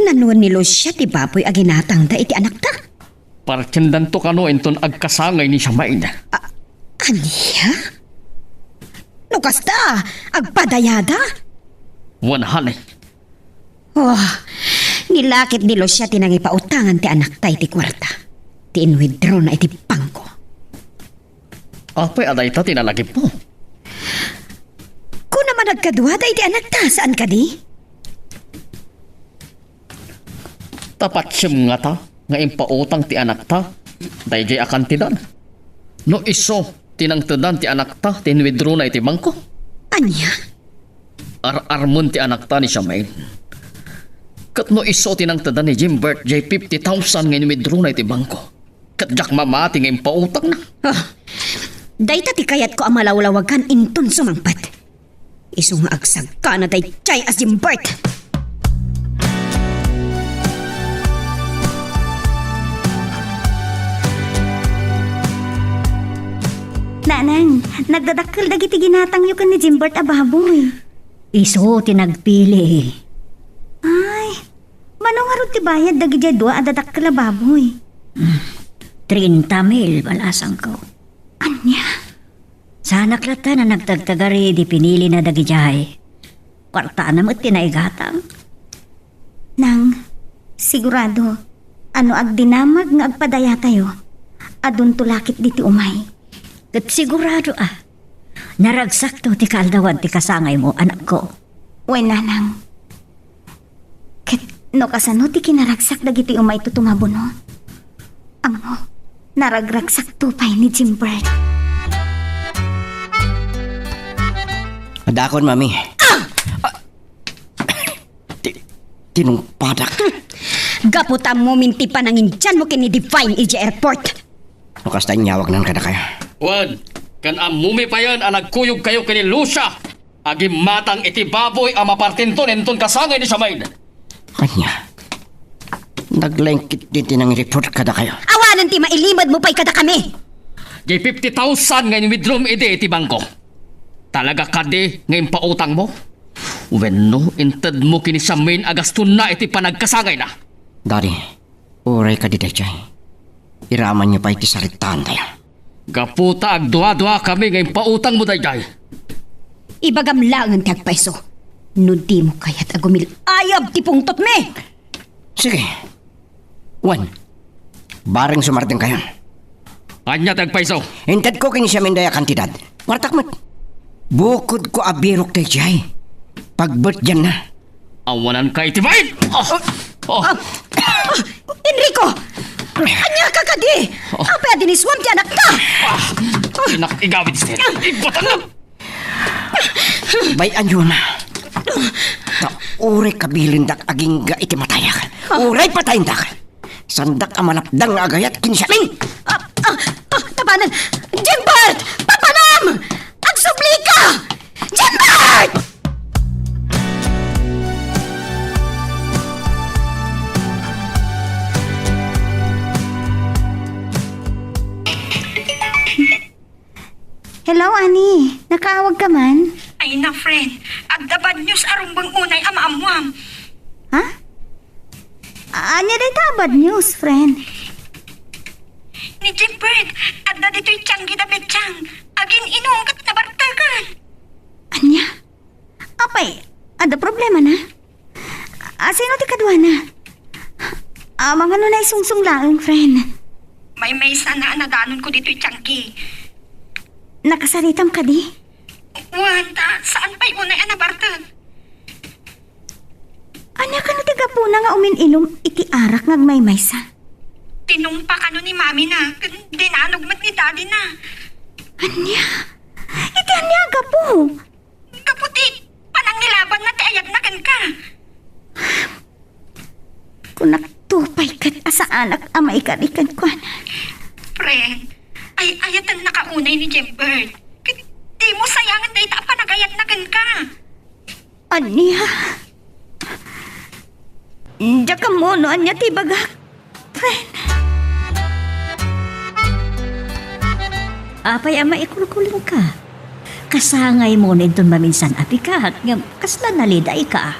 Nanuen ni Lucia ti baboy a ginatangda iti anakta? Partiendanto kano inton agkasangay ni Shamaine. A-, ania? No kasta, agpadayada? Wen, honey. Oh, ni la ket ni Lucia ti nangipautangan ti anakta iti kuarta. Ti inwithdrawna iti bangko. Apay a dayta ti nalagipmo? Kuna man agkaduada iti anakta, saan kadi? Ta patiem ngata nga impautang ti anakta daydiay a kantidad? No isu ti nangtedan ti anakta ti inwithdrawna iti bangko? Ania? Ar-armen ti anakta ni Shamaine. Ket no isu ti nangtedan ni Jimbert diay fifty thousand nga inwithdrawna iti bangko, Ket diak mamati nga impautangna. Ah, dayta ti kayatko a malawlawagan inton sumangpet. Isu nga agsagkana daydiay a Jimbert. Nanang, nagdadakkel dagiti ginatangyo ken ni Jimbert a baboy. Isu ti nagpili. Ay, mano ngarud ti bayad dagidiay dua a dadakkel a baboy? Treinta mil, balasangko. Ania? Saanak latta a nagtagtagari idi pinilina dagidiay. Kuartana met ti naigatang. Nang, sigurado, no agdinamag nga agpadayatayo, adunto la ketdi ti umay. Ket sigurado a, naragsakto ti kaaldawan ti kasangaymo, anakko. Wen, nanang. Ket no kasano ti kinaragsak dagiti umayto nga bunot? Ammo, naragragsakto pay ni Jimbert. Adakon, Mami. Ah! Ah! Ti-, tinungpadak. Gapu ta ammomin ti panangindianmo ken ni Divine idiay airport. No kasta, inyawagnan kadakayo. Wen, ken ammomi payen a nagkuyogkayo ken ni Lucia. Agimmatang iti baboy a mapartinton inton kasangay ni Charmaine. Ania? Naglaing ketdi ti nangireport kadakayo. Awanen ti mailimedmo pay kadakami. Diay fifty thousand nga in-withdrawm idi iti bangko. Talaga kadi nga impautangmo? Wenno intedmo ken ni Charmaine a gastonna iti panagkasangayna? Daddy, uray kadi daydiay, iramanyo pay ti saritaentayo. Gapu ta agduaduakami nga impautangmo daydiay. Ibagam laengen ti agpayso. No dimo kayat a gumil-ayab ti pungtotmi. Sige. Wen, bareng sumardengkayo. Ania ti agpayso? Intedko ken ni Charmaine dayta a kantidad. Kuartak met. Bukodko a birok daydiay. Pagbetdianna. Awananka iti bain! Ah! Ah! Ah! Enrico! Ania ka kadi? Ah! Apay a dinisuam ti anakta? Ah! Inak igawid, Stella. Ibatang na! Bay-anyo, Ama. Ta uray kabilindak agingga iti matayak. Ah! Uray patayendak. Saandak a malapdang nga agayat ken ni Charmaine. Ah, ah, ah, tapanem! Jimbert! Tapanem! Agsublika! Jimbert! Hello, Ani. Nakaawag ka man? Ay na, friend. Adda bad news a rumbeng unay a maammuam. Ha? Ania dayta a bad news, friend? Ni Jimbert, adda ditoy tianggi da Betiang. Agin-inum ket nabartekan. Ania? Apay, adda problemana? A, sino ti kaduana? A, mangano naisungsong laeng, friend? Maymaysana a nadanonko ditoy tianggi. Nakasaritam kadi? Wen, ta saan pay unay a nabartek. Ania kano ti gapuna nga umin-inum iti arak nga agmaymaysa? Tinungpa kano ni mamina, ken dinanog met ni dadina. Ania? Iti ania a gapu? Gapu ti panangilabanna ti ayatna kenka. Kunakto pay ket a saanak a maikari kenkuana. Friend, ay-ayatennaka unay ni Jimbert. Ket dimo sayangen dayta a panagayatna kenka. Ania? Diak ammo no ania ti ibagak. Friend. Apay a maikulkulingka? Kasangaymo no inton maminsan a pikat, ngem kasla nalidayka.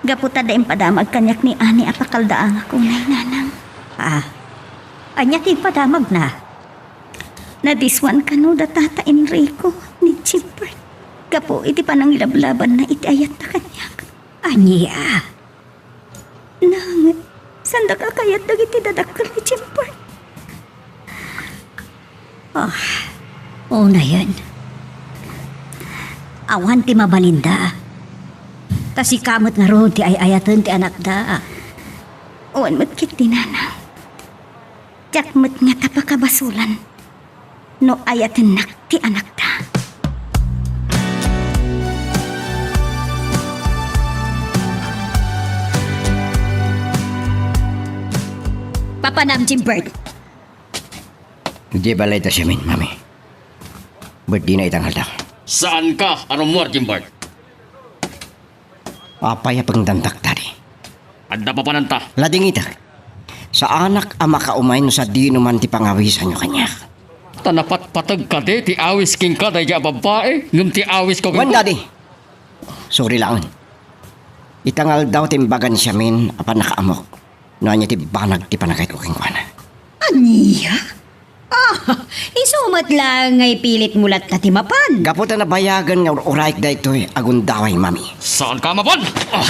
Gapu ta adda impadamag kaniak ni Ani a pakaldaangak unay, nanang. Ah, ania ti impadamagna? Nadisuan kano da Tata Enrico ni Jimbert gapu iti panangilablabanna iti ayatna kaniak. Ania? Nang, saandak a kayat dagiti dadakkel ni Jimbert. Ah, unayen. Awan ti mabalinda. Ta sika met ngarud ti ay-ayaten ti anakda. Awan met ketdi, nanang. Diak met ngata pakabasolan no ayatennak ti anakta. Panam, Jimbert. Di balay ta siamin, Mami. Birthday na ita nga aldaw. Saanka a rummuar, Jimbert? Apay a pangdandak, Daddy? Adda papananta. Ladingitek. Saanak a makaumay no sadino man ti pangawisanyo kaniak. Ta napatpateg kadi ti awis kenka daydi a babbai, ngem ti awisko kenka. Wen, Daddy. Sorry laeng. Ita nga aldaw ti imbagan siamin a pannakaamok no ania ti banag ti panagayatko kenkuana. Ania? Ah, isu met laeng nga ipilitmo latta ti mapan. Gapu ta nabayagen nga ur-urayek daytoy a gundaway, Mami. Saanka a mapan? Ah.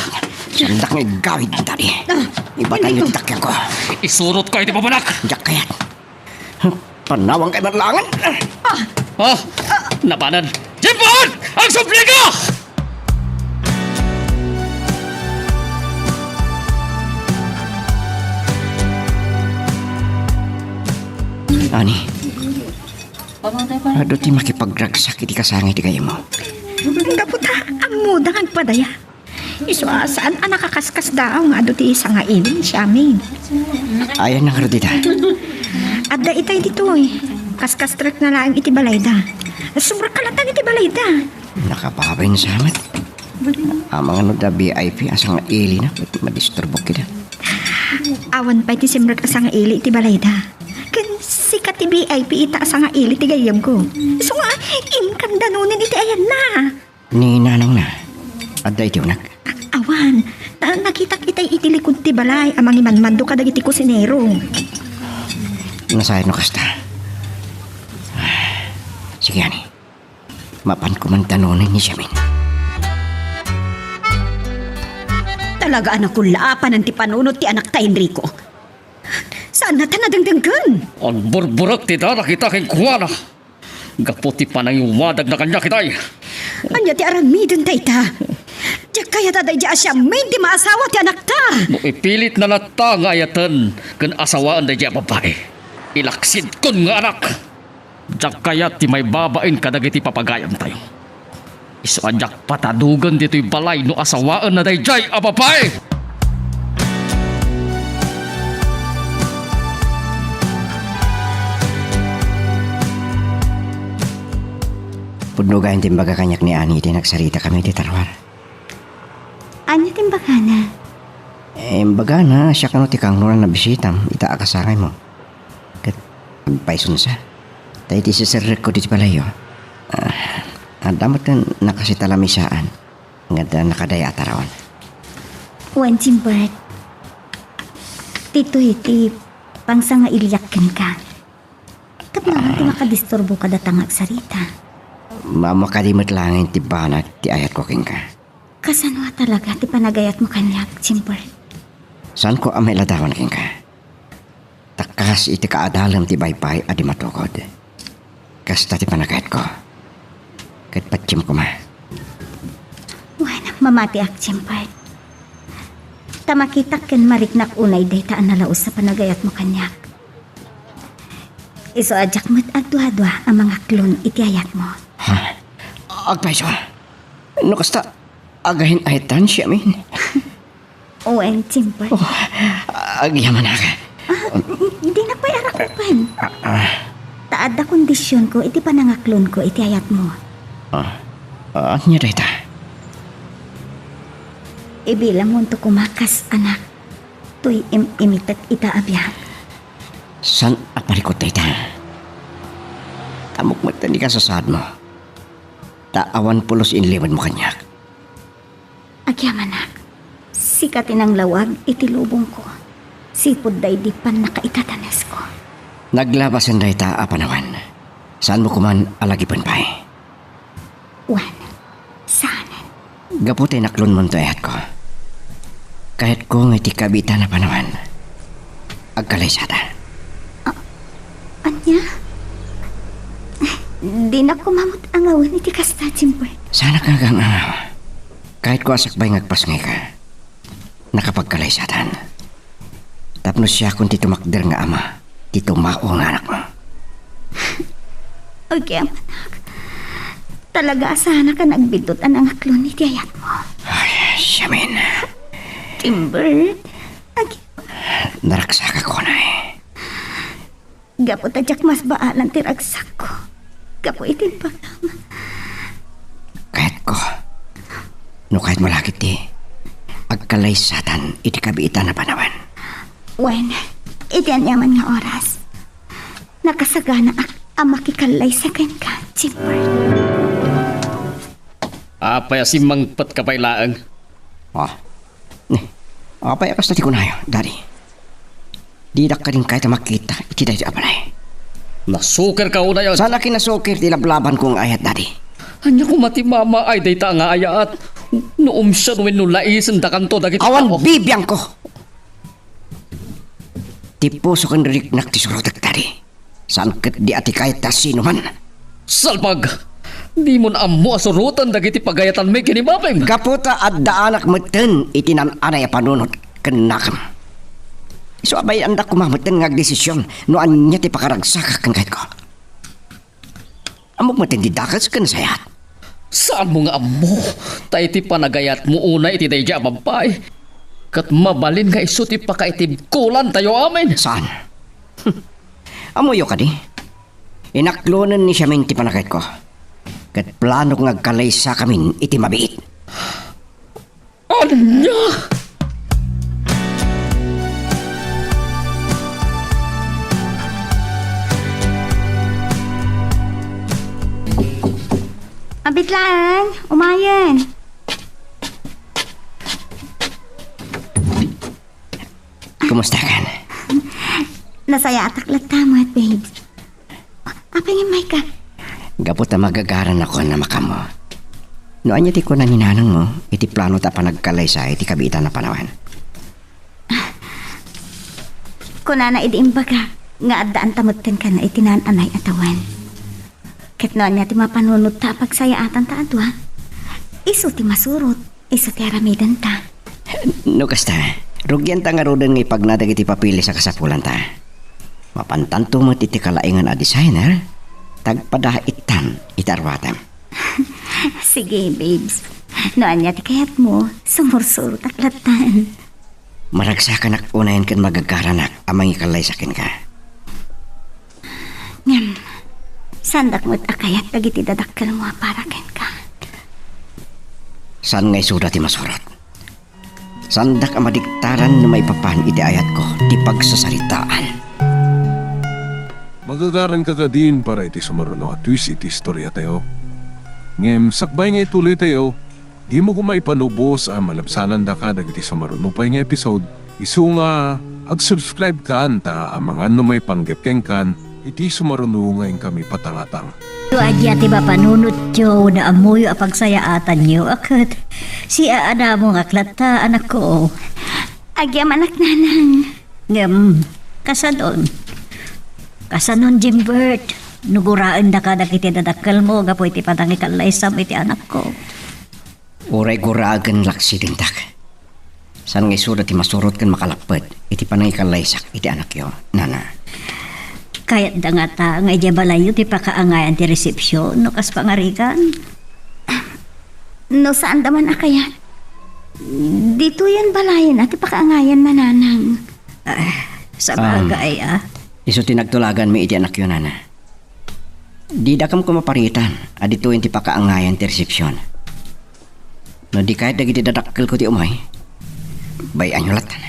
Saandak nga igawid, Daddy. Ah, ibatan yo ti takkiangko. Isurotka iti papanak. Diak kayat. Panawanka met laengen. Ah! Ah! Napanan. Jimbert! Agsublika! Ani, adu ti makipagragsak iti kasangay ti gayyemmo. Gapu ta ammoda nga agpadaya. Isu a saan a nakakaskasdaaw nga adu ti sangaili siamin. Ayanna ngarud dita? Adda itay ditoy. Kaskasrekna laeng iti balayda. Sumrekka latta iti balayda. Nakababain sa met. Amangan no adda V I P a sangailina, madisturbok ida. Awan pay ti simrek a sangaili iti balayda. Ken sika ti V I P ita a sangaili ti gayyemko. Isu nga, inkan danonen iti ayanna. Ni nanangna, adda iti uneg? A-, awan. Ta nakitak itay iti likod ti balay a mangimanmando kadagiti kusinero. Nasayaat no kasta. Sige, ani. Mapanko man danonen ni siamin. Talaga a nakullaapanan ti panunot ti anakta, Enrico. Saanna ta nadengdenggen. Agburburek ti darak ita kenkuana. Gapu ti panangiwadagna kaniak itay. Ania ti aramiden dayta? Diak kayat a daydi a siamin ti maasawa ti anakta. No ipilitna latta nga ayaten ken asawaen daydi a babbai, ilaksidkon nga anak. Diak kayat ti maibabain kadagiti papagayamtayo. Isu a diak patadogen ditoy balay no asawaenna daydiay a babai! Pudno gayam ti imbaga kaniak ni Ani iti nagsaritakami iti tarwar. Ania ti imbagana? Eh, imbagana, siak kano ti kangruna a nabisitam ita a kasangaymo. Ket agpaysonsa. Ta iti siserrekko ditoy balayyo, ah, adda met nakasitalamisaan nga adda nakadaya a taraon. Wen, Jimbert, ditoy ti pangsangailiak kenka. Tapno awan ti makadisturbo kadata nga agsarita. Mammakadi met laengen ti banag ti ayatko kenka. Kasano a talaga ti panagayatmo kaniak, Jimbert? Saanko a mailadawan kenka. Ta kas iti kaadalem ti baybay a di matugod. Kasta ti panagayatko. Ket patiem koma. Wen, mamatiak, Jimbert. Ta makitak ken mariknak unay dayta a nalaus a panagayatmo kaniak. Isu a diak met agduadua a mangaklon iti ayatmo. Ha? Agpayso? No kasta, agahin-ahetan siamin. Wen, Jimbert. Oh, agyamanak. Ah, dinak pay arakupen. Ah, ah. Ta adda kondisionko iti panangaklonko iti ayatmo. Ah, ania dayta? Ibilangmonto koma kas anak. Toy im-imitek ita a biag. Saan a parikut dayta? Ammok met ti kasasaadmo. Ta awan pulos inlimedmo kaniak. Agyamanak, sika ti nanglawag iti lubongko, sipud daydi pannakaitatanesko. Naglabasen dayta a panawen. Saanmo koman a lagipen pay? Wen, saanen. Gapu ta inaklonmon ti ayatko. Kayatko nga iti kabiitan a panawen, agkalaysata. A-, ania? Dinak koma met angawen iti kasta, Jimbert. Saanak nga agang-angaw. Kayatko a sakbay nga agpasngayka. Nakapagkalaysatan. Tapno siakon ti tumakder nga ama, ti tumao nga anakmo. Agyamanak. Talaga a saanak a nagbiddut a nangaklon iti ayatmo. Ay, siamin. Jimbert, agi- Naraksakak unay. Gapu ta diak masbaalan ti ragsakko gapu iti imbagam. Kayatko. No kayatmo la ketdi, agkallaysatan iti kabiitan a panawen. Wen, iti aniaman nga oras, nakasaganaak a makikallaysa kenka, Jimper. Apay a simmangpetka pay laeng? Ah, ni, apay a kasta ti kunayo, Daddy? Didak kadi kayat a makita iti daytoy a balay. Nasukerka unay a... Saan a kinasukir ti lablabanko nga ayat, Daddy. Ania koma ti mamaay dayta nga ayat? No umsir wenno laisendakanto dagiti tao. Awan bibiangko. Ti puso ken riknak ti surotek, Daddy. Saan ketdi a ti kayat ta sinuman. Salbag! Dimon ammo a suroten dagiti pagayatanmi ken ni Mapim. Gapu ta addaanak metten iti naan-anay a panunot ken nakem. Isu a bay-andak koma metten nga agdesision no ania ti pakaragsakak ken kayatko. Ammok metten ti dakes ken sayaat. Saanmo nga ammo, ta iti panagayatmo unay iti daydiay a babbai, ket mabalin nga isu ti pakaitibkolantayo amin. Saan? Ammoyo kadi? Inaklonen ni Siamin ti panagayatko, ket planok nga agkalaysakamin iti mabiit. Ania? Mabit laeng, umayen. Kumusta kan? Nasayaatak latta met, babes. Apay nga immayka? Gapu ta magagaranakon a makaammo. No ania ti kuna ni nanangmo iti plano ta panagkalaysa iti kabiitan a panawen? Kunana idi imbagak nga addaanta metten kenna iti naan-anay a tawen. Ket no ania ti mapanunot ta a pagsayaatan ta a dua, isu ti masurot. Isu ti aramidenta. No kasta, rugianta ngaruden nga ipagna dagiti papeles a kasapulanta. Mapantanto met iti kalaingan a designer, ta agpadaittan iti arwatem. Sige, babes. No ania ti kayatmo, sumursurotak lattan. Maragsakanak unayen ken magagaranak a mangikalaysa kenka. Ngem, saandak met a kayat dagiti dadakkelmo a para kenka. Saan nga isuda ti masurot. Saandak a madiktaran no maipapan iti ayatko ti pagsasaritaan. Magagaranka kadin para iti sumaruno a twist iti istoriatayo. Ngem sakbay nga ituloytayo, dimo koma ipanubos a malabsanandaka dagiti sumaruno pay nga episode, isu nga ag-subscribe kan ta amangan no maipanggep kenkan iti sumaruno nga inkami patangatang. No ania ti mapanunotyo wenno ammoyo a pagsayaatanyo, a ket siaanamongak latta, anakko. Agyamanak, nanang. Ngem, kasanon? Kasanon, Jimbert? No guraendaka dagiti dadakkelmo gapu iti panangikallaysam iti anakko. Uray guragen la aksidentak. Saan nga isuda ti masurot ken makalapped iti panangikalaysak iti anakyo, nana. Kayatda ngata nga idiay balayyo ti pakaangayan ti resepsion no kas pangarigan? No saanda man a kayat, ditoyen balayen a ti pakaangayan, nanang. Ah, sabagay, Um, ah. Isu ti nagtulaganmi iti anakyo, nana. Didakam koma paritan a ditoyen ti pakaangayan ti resepsion. No di kayat dagiti dadakkelko ti umay, bay-anyo lattan.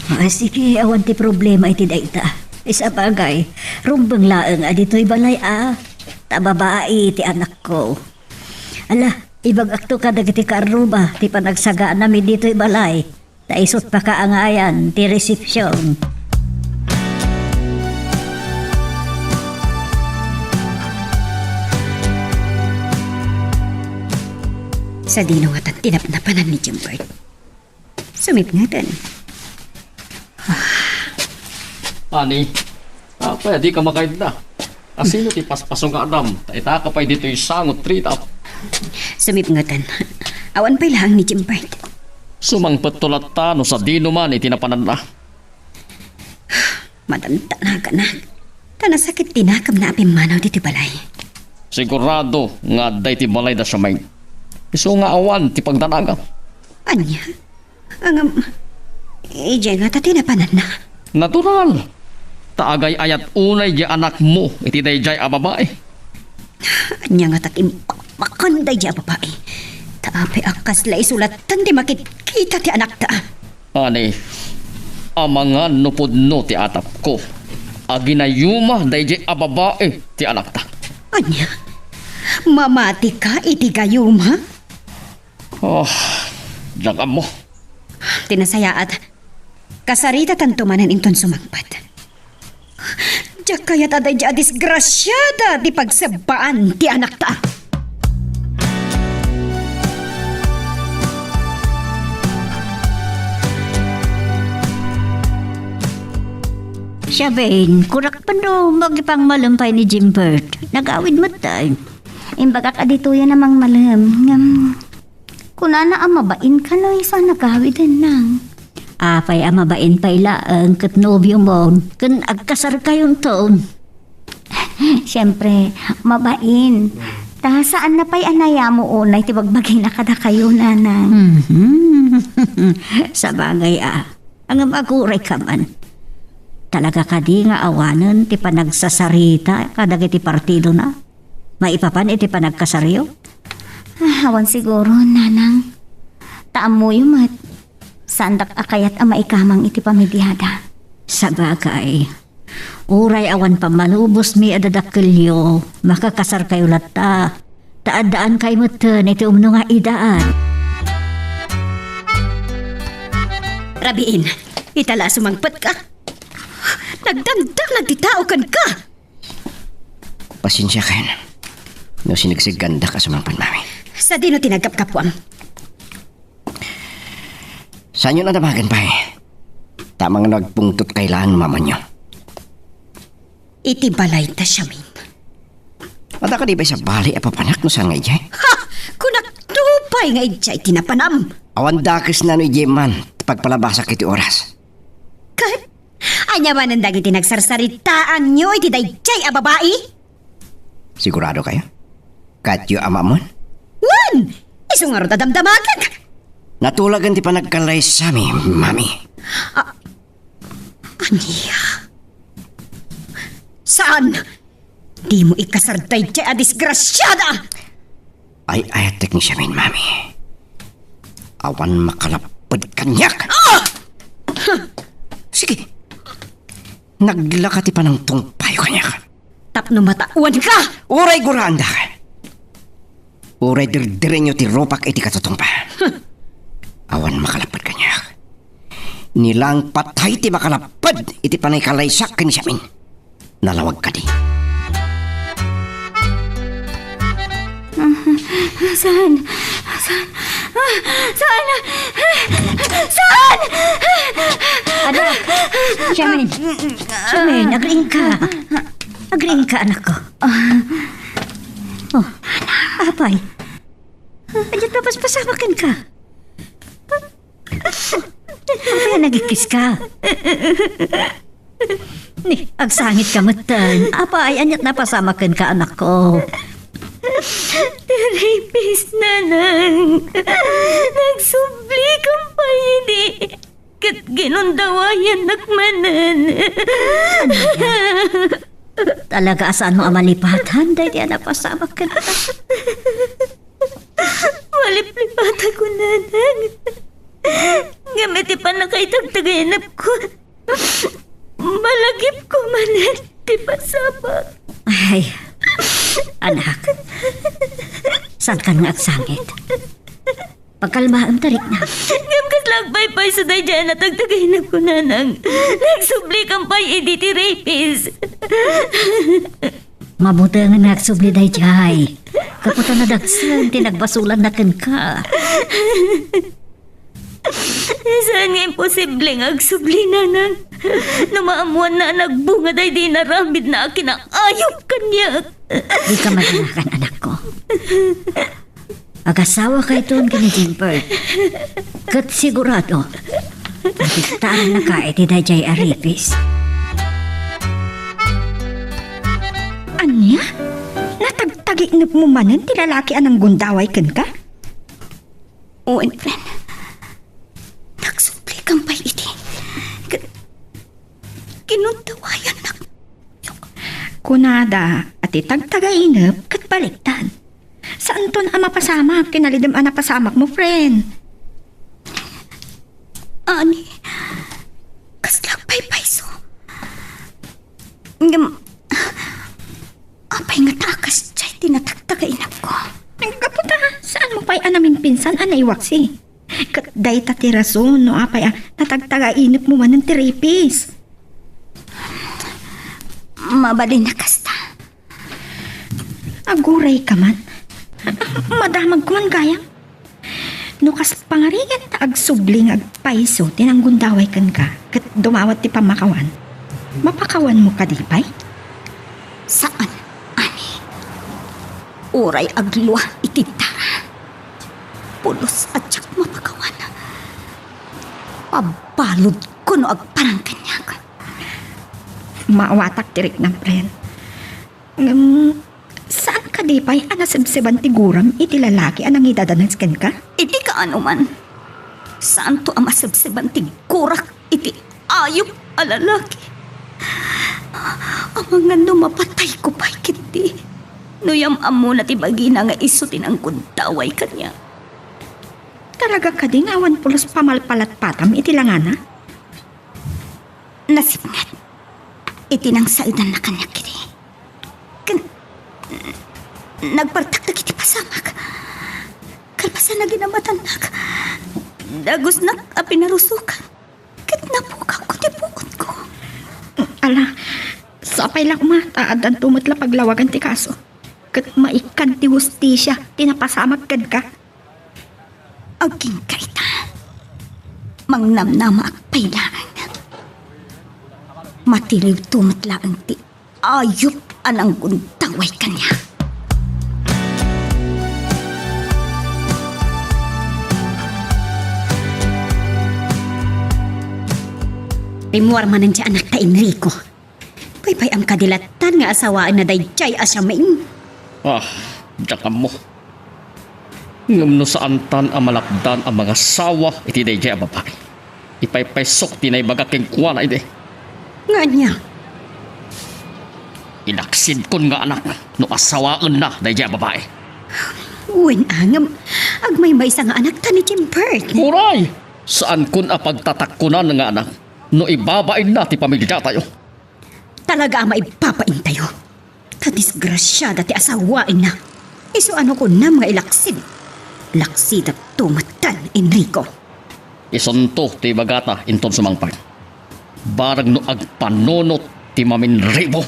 Ah, sige, awan ti problema iti dayta. Isabagay, rumbeng laeng a ditoy balay a, ta babai ti anakko. Ala, ibagakto kadagiti kaarruba ti panagsaganami ditoy balay. Ta isut pakaangayan ti resepsion. Sadino ngatan ti napnapanan ni Jimbert? Sumipngeten. Ani, apay a dika makaidda? Asino ti paspasungadam? Ta itaka pay ditoy sango ti rita. Sumipngeten. Awan pay laeng ni Jimbert. Sumangpetto latta no sadino man iti napananna. Madantanaganak. Ta nasakit ti nakamna a pimmanaw ditoy balay. Sigurado nga adda iti balay da Charmaine. Isu nga awan ti pagdanagam. Ania? Ngem, idiay ngata ti napananna? Natural. Ta agay-ayat unay diay anakmo iti daydiay a babai. Ania ngata ti imbakbakan daydiay a babai? Ta apay a kasla isu latta ti makitkita ti anakta? Ani, amangan no pudno ti atapko a ginayuma daydiay a babai ti anakta. Ania? Mamatika iti gayuma? Oh, diak ammo. Ti nasayaat, kasaritatanto manen inton sumangpet. Diak kayat a daydiay a disgrasiada ti pagsebbaan ti anakta. Siabin, kunak pano makipangmalem pay ni Jimbert. Nagawid met tay. Imbagak a ditoyen a mangmalem. Ngem, kunana a mabain kano isu a nagawiden, nang. Apay a mabain pay laeng ket nobio mo, ken agkasarkayonto. Siempre, mabain. Ta saanna pay a nayamo unay ti bagbagina kadakayo, nanang. Mhm. Sabagay a. Ngem aguray ka man. Talaga kadi nga awanen ti panagsasarita kadagiti partidona maipapan iti panagkasaryo? Ah, awan siguro, nanang. Ta ammoyo met, saandak a kayat a maikamang iti pamidiada. Sabagay, uray awan pammalubosmi a dadakkelyo, makakasarkayo latta. Ta addaan kay metten iti umno nga idaan. Rabiin, ita la a sumangpet ka. Nagdamdamag ti tao kenka. Pasensiakan no sinegseggandak a sumangpet, Mami. Sadino ti nagkapkapuam? Saanyo a damagen pay. Ta amangan no agpungtot kay laeng no maamaenyo. Iti balayta, Siamin. Adda kadi pay sabali a papanak no saan nga idiay? Ha! Kunak pay nga idiay ti napanam. Awan dakesna no idiay man ti pagpalabasak iti oras. Ket ania manen dagiti nagsarsaritaanyo iti daydiay a babai? Sigurado kayo? Kayatyo a maammuan? Wen! Isu ngarud a damdamagek! Natulagen ti panagkallaysami, Mami. Ah, ania? Saan? Dimo ikasar daydiay a disgrasiada! Ay-ayatek ni Siamin, Mami. Awan makalapped kaniak. Ah! Sige. Naglaka ti panangtungpayo kaniak. Tapno mataoanka! Uray guraandak. Uray dirdirenyo ti rupak iti katutungpa. Awan makalapped kaniak. Ni laeng patay ti makalapped iti panangkallaysak ken ni Siamin. Nalawag kadi. Saan? Saan? Ah, saan? Saan? Anak, Siamin. Siamin, agriingka. Agriingka, anakko. Oh, apay. Ania ti napaspasamak kenka? Apay a nagikkiska? Ni, agsangitka metten. Apay, ania ti napasamak kenka, anakko? Ti rapist, nanang. Nagsublikam pay idi. Ket ginundawayannak manen. Ania? Talaga a saanmo a malipatan daydi a napasamak kenka. Maliplipatako, nanang. Ngem iti pannakaitagtagainepko, malagipko manen ti pasamak. Ay, anak. Saankan nga agsangit. Pagkalmaem, tarikna. Ngem kasla agpaypayso daydiay a natagtagainepko, nanang. Nagsublikam pay idi ti rapist. Mabutengen nga agsubli daydiay. Gapu ta nadagsen ti nagbasolanna kenka. Saan nga imposible nga agsubli, nanang? No maammoanna a nagbunga daydi inaramidna a kinaayup kaniak. Dika madanagan, anakko. Agasawakayton ken ni Gilbert. Ket sigurado, matiktaannaka iti daydiay a rapist. Ania? Natagtagiknepmo manen ti lalaki a nanggundaway kenka? Wen, friend. Nagsublikam pay idi. K-, Kinundawayanna Kunada a ti tagtagainep ket baliktad. Saanton a mapasamak ti nalidem a napasamakmo, friend. Ani, kasla agpaypayso. Ngem, apay ngata a kasdiay ti natagtagainepko? Gapu ta, saanmo pay a namimpinsan a naiwaksi? Ket dayta ti rason no apay a natagtagainepmo manen ti ripis. Mabalin a kasta. Aguray ka man. Madamagko man gayam. No kas pangarigan ta agsubli nga agpayso ti nanggundaway kenka ket dumawat ti pammakawan, mapakawanmo kadi pay? Saan, ani. Uray agluar iti dara. Pulos a diak mapakawan. Pabaludko no agparang kaniak. Maawatak ti riknam, friend. Ngem, saan kadi pay a nasebseban ti guram iti lalaki a nangidadanas kenka? Iti kaano man, saanto a masebseban ti gurak iti ayup a lalaki. Amangan no mapatayko pay ketdi, no yam-ammona ti bagina nga isu ti nanggundaway kaniak. Talaga kadi nga awan pulos pamalpalatpatam iti langana? Nasipnget iti nangsaedanna kaniak idi. Ken nagpartak dagiti pasamak. Kalpasan a ginamatannak, dagusnak a pinarusokan, ket napukawko ti puotko. Ala, sapay la koma ta addanto met la paglawagan ti kaso. Ket maikkan ti hustisia ti napasamak kenka. Agingga ita, mangnamnamaak pay laeng. Matiliwto met laeng ti ayup a nanggundaway kaniak. Rimmuar manen ti anakta, Enrico. Paypay-am kadi lattan nga asawaenna daydiay a siamin? Ah, diak ammo. Ngem no saantan a malapdan a mangasawa iti daydiay a babai, ipaypaysok ti naibaga kenkuana idi. Nga ania? Ilaksidkon nga anak no asawaenna daydiay a babai. Wen a, ngem agmaymaysa nga anakta ni Jimbert. Uray! Saankon a pagtatakkunan nga anak no ibabainna ti pamiliatayo. Talaga a maibabaintayo. Ta disgrasiada ti asawaenna. Isu a no kunam nga ilaksid, laksidatto metten, Enrico. Isunto ti ibagata inton sumangpet. Bareng no agpanunot ti maminribo.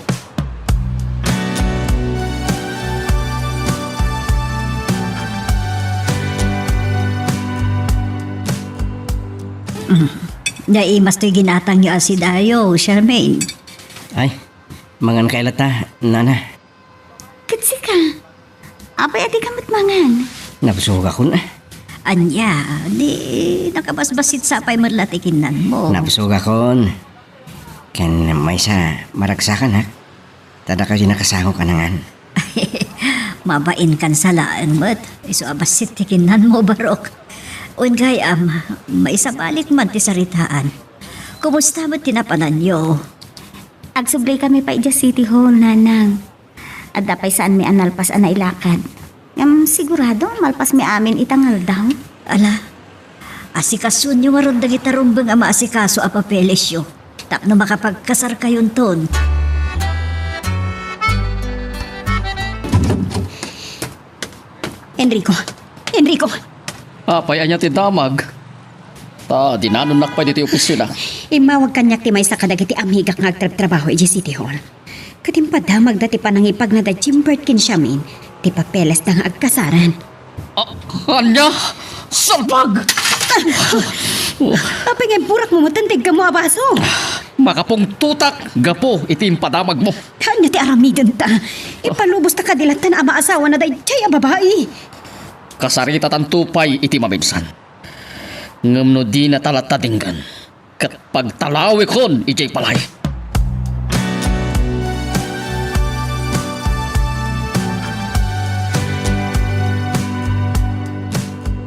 Mm. Naimas toy ginatangyo a sidayo, Charmaine. Ay, mangan kay latta, nana. Ket sika, apay a dika met mangan? Nabsogakon, a. Ania, di nakabasbasit sapay met la ti kinnanmo. Nabsogakon. Ken maysa, maragsakan, ha? Ta dakayo ti nakasangok a nangan. Mabainkan sa laeng met. Isu a bassit ti kinnanmo, Barok. Wen gayam, maisabalik man ti saritaan. Kumusta met ti napananyo? Agsublikamin pay idiay City Hall, Nanang. Adda pay saanmi a nalpas a nailakad. Ngem sigurado, malpasmi amin ita nga aldaw. Ala, asikasuenyo ngarud dagita rumbeng a maasikaso a papelesyo tapno makapagkasarkayonton. Enrico! Enrico! Apay, ania ti damag? Ta dinanonnak pay ditoy opisina. Immawag kaniak ti maysa kadagiti amigak nga agtrabtrabaho idiay City Hall. Ket impadamagda ti panangipagna da Jimbert ken Charmaine ti papelesda nga agkasaran. Ah, ania? Salpag! Apay nga impurakmo metten ti iggammo a baso? Makapungtotak gapu iti impadamagmo. Ania ti aramidenta? Ipalubosta kadi lattan a maasawana daydiay a babai. Kasaritatanto pay iti maminsan. Ngem no dinata latta denggen, ket pagtalawikon idiay balay.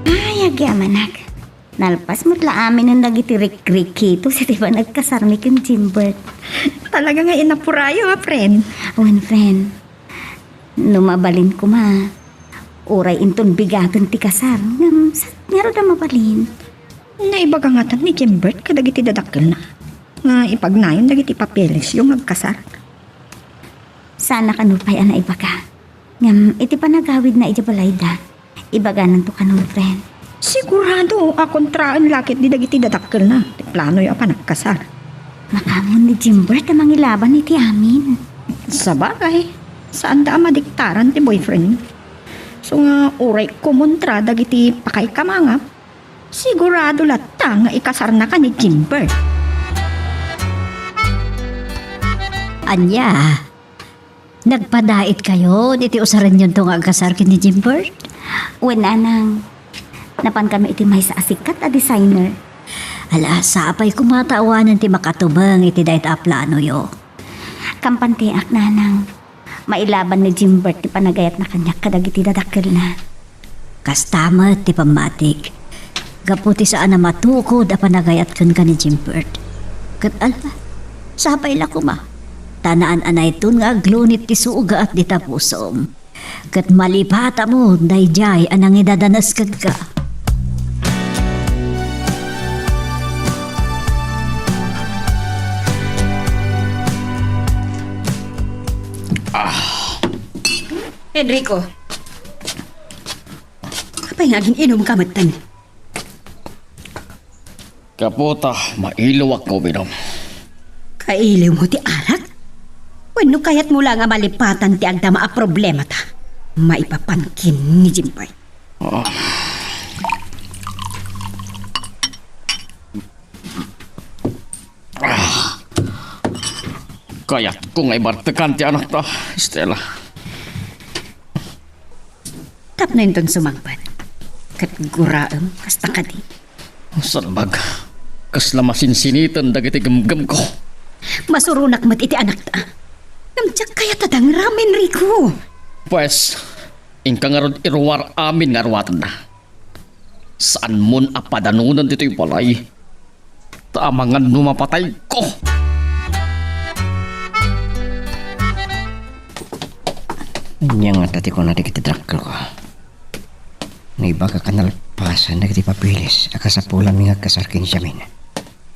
Ay, agyamanak. Nalpas met la aminen dagiti rikrikito sa ti panagkasarmi ken Jimbert. Talaga nga inapurayo, a, friend. Wen, friend, no mabalin koma, uray inton bigaten ti kasar, ngem sa-, ngarud a mabalin. Naibaga ngatan ni Jimbert kadagiti dadakkelna nga ipagnayon dagiti papelesyo nga agkasar. Saan a kano pay a naibaga. Ngem iti panagawidna idiay balayda, ibagananto kano, friend. Sigurado a kontraen la ketdi dagiti dadakkelna ti planoyo a panagkasar. Makaammo ni Jimbert a mangilaban iti amin. Sabagay, saanda a madiktaran ti boyfriend. So nga, uray kumontra dagiti pakaikamangam, sigurado latta nga ikasarnaka ni Jimbert. Ania? Nagpadaitkayon iti usarenyonto nga agkasar ken ni Jimbert? Wen, nanang. Napankami iti maysa a sikat a designer. Ala, sapay koma ta awanen ti makatumeng iti dayta a planoyo. Kampantiak, nanang. Mailaban ni Jimbert ti panagayatna kaniak kadagiti dadakkelna. Kasta met ti pammatik. Gapu ti saan a matukod a panagayat kenka ni Jimbert. Ket ala, sapay la koma. Ta naan-anayton nga aglunit ti sugat dita pusom. Ket malipatam daydiay a nangidadanas kenka. Enrico, apay nga agin-inumka metten? Gapu ta mailiwak nga uminom. Kailiwmo ti arak? Wenno kayatmo la nga malipatan ti agdama a problemata? Maipapan ken ni Jimbert. Ah. Ah. Kayatko nga ibartekan ti anakta, Stella. Tapno inton sumangpet, ket guraem kasta kadi. Salbag, kasla masinsiniten dagiti gemgemko. Masuronak met iti anakta. Ngem diak kayat a dangram, Enrico. Pues, inka ngarud iruar amin nga aruatenna. Saanmon a padanonen ditoy balay. Ta amangan no mapatayko. Ania ngata ti kuna dagiti dakkelko? Naibagak a nalpasen dagiti papeles a kasapulanmi nga agkasar ken ni Jamin.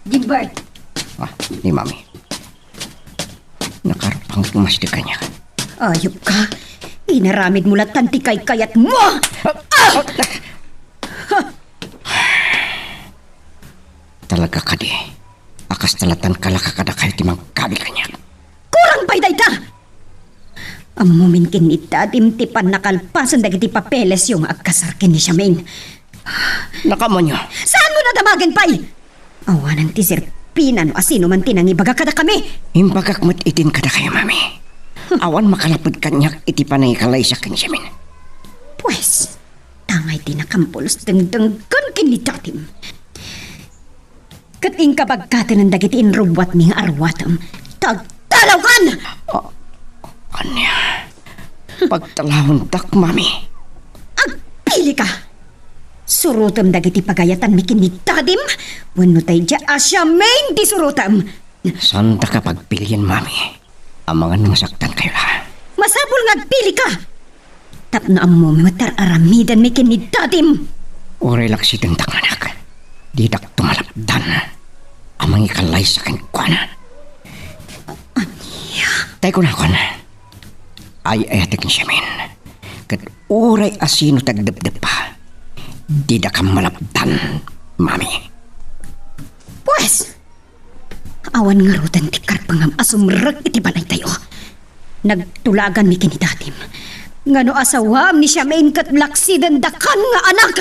Gilbert! Ah, ni Mami. Nakarpang ti masdi kaniak. Ayupka! Inaramidmo lattan ti kaykayatmo! Ah! Talaga kadi a kasta lattan kalaka kadakayo ti manggabil kaniak? Kurang pay dayta! Ammomin ken ni Dadim ti pannakalpasen dagiti papelesyo nga agkasar ken ni Jamin. Nakaammoyo. Saanmo a damagen pay? Awanen ti serpina no asino man ti nangibaga kadakami. Imbagak met itin kadakayo, Mami. Awan makalapud kaniak iti pannakalaysa ken ni Jamin. Pues, tangay ti nakampulos dengdenggen ken ni Dadim. Ket inka baggatenen dagiti inrubbuatmi nga aruatem. Tagtalawkan! A-, ania? Pagtalawendak, Mami. Agpilika! Surotem dagiti pagayatanmi ken ni Dadim, wenno daydiay a siamin ti surotem. Saandaka pagpilien, Mami. Amangan masaktankayo la. Masapul nga agpilika! Tapno ammomi met ti ar-aramidenmi ken ni Dadim. Uray laksidendak, anak. Didak tumalapdan a mangikalaysa kenkuana. Ania? Tay kunakon, ay-ayatek ni Jamin. Ket uray asino ti agdepdeppa, didaka malapdan, Mami. Pues, awan ngaruden ti karpengam a sumrek iti balaytayo. Nagtulaganmi ken ni Dadim. Ngano asawaem ni Jamin ket laksidendakan nga anak?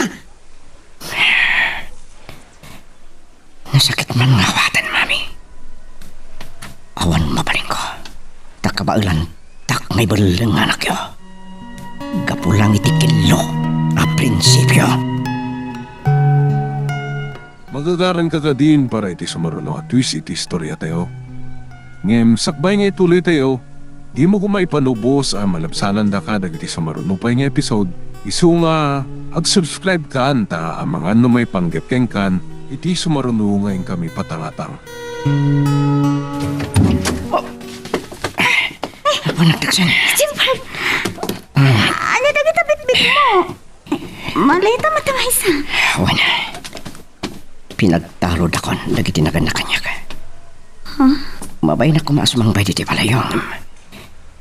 Nasakit man nga awaten, Mami. Awan mabalinko. Ta kabaelantak nga ibelleng nga anakyo. Gapu lang iti kello a prinsipio. Magagaranka kadin para iti sumaruno a twist iti istoriatayo. Ngem sakbay nga ituloytayo, dimo koma ipanubos a malabsanandaka dagiti sumaruno pay nga episode Isu nga, ag-subscribe kan ta amangan no maipanggep kenkan iti sumaruno nga inkami patangatang. Apo, nagtaksan. Jimper! Ania dagita bitbitmo? Maleta met a maysa. Wen, pinagtaludakon dagiti nagannak kaniak. Huh? Mabaynak koma a sumangbay ditoy balay.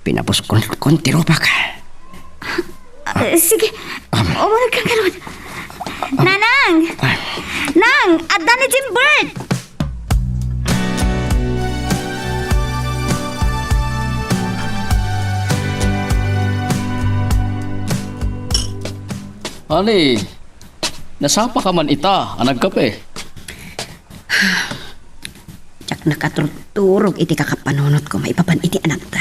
Pinabuskon ti rupak. Ah, sige. Um. Umunegkan ngarud. Nanang! Ah. Nang! Adda ni Jimbert! Honey, nasapaka man ita a nagkape? Diak nakaturturog iti kakapanunotko maipapan iti anakta.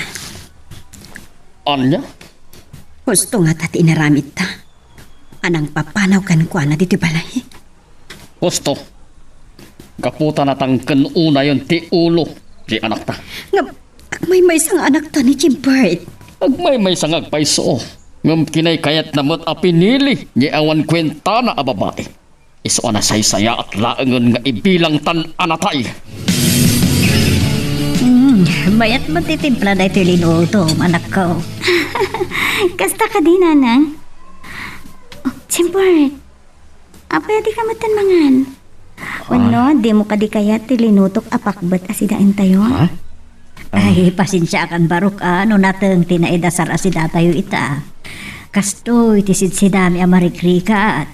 Ania? Husto ngata ti inaramidta a nangpapanaw kenkuana ditoy balay. Husto. Gapu ta natangken unayen ti ulo ti anakta. Ngem agmaymaysa nga anakta ni Jimbert. Agmaymaysa nga agpayso. Ngem kinaykayatna met a pinili ni awan kuentana a babai. Isu a nasaysayaat laengen nga ibilangtan a natay. Hmm, mayat met ti timpla daytoy linutom, anakko. Kasta kadi, Nanang? Oh, Jimbert, apay a dika metten mangan? Ah. Wenno, dimo kadi kayat ti linutok a pakbet a sidaentayo? Ha? Ah. Ay, pasensiakan, Barok, a, no nateng ti naidasar a sidatayo ita. Kastoy ti sidsidami a marikrikat.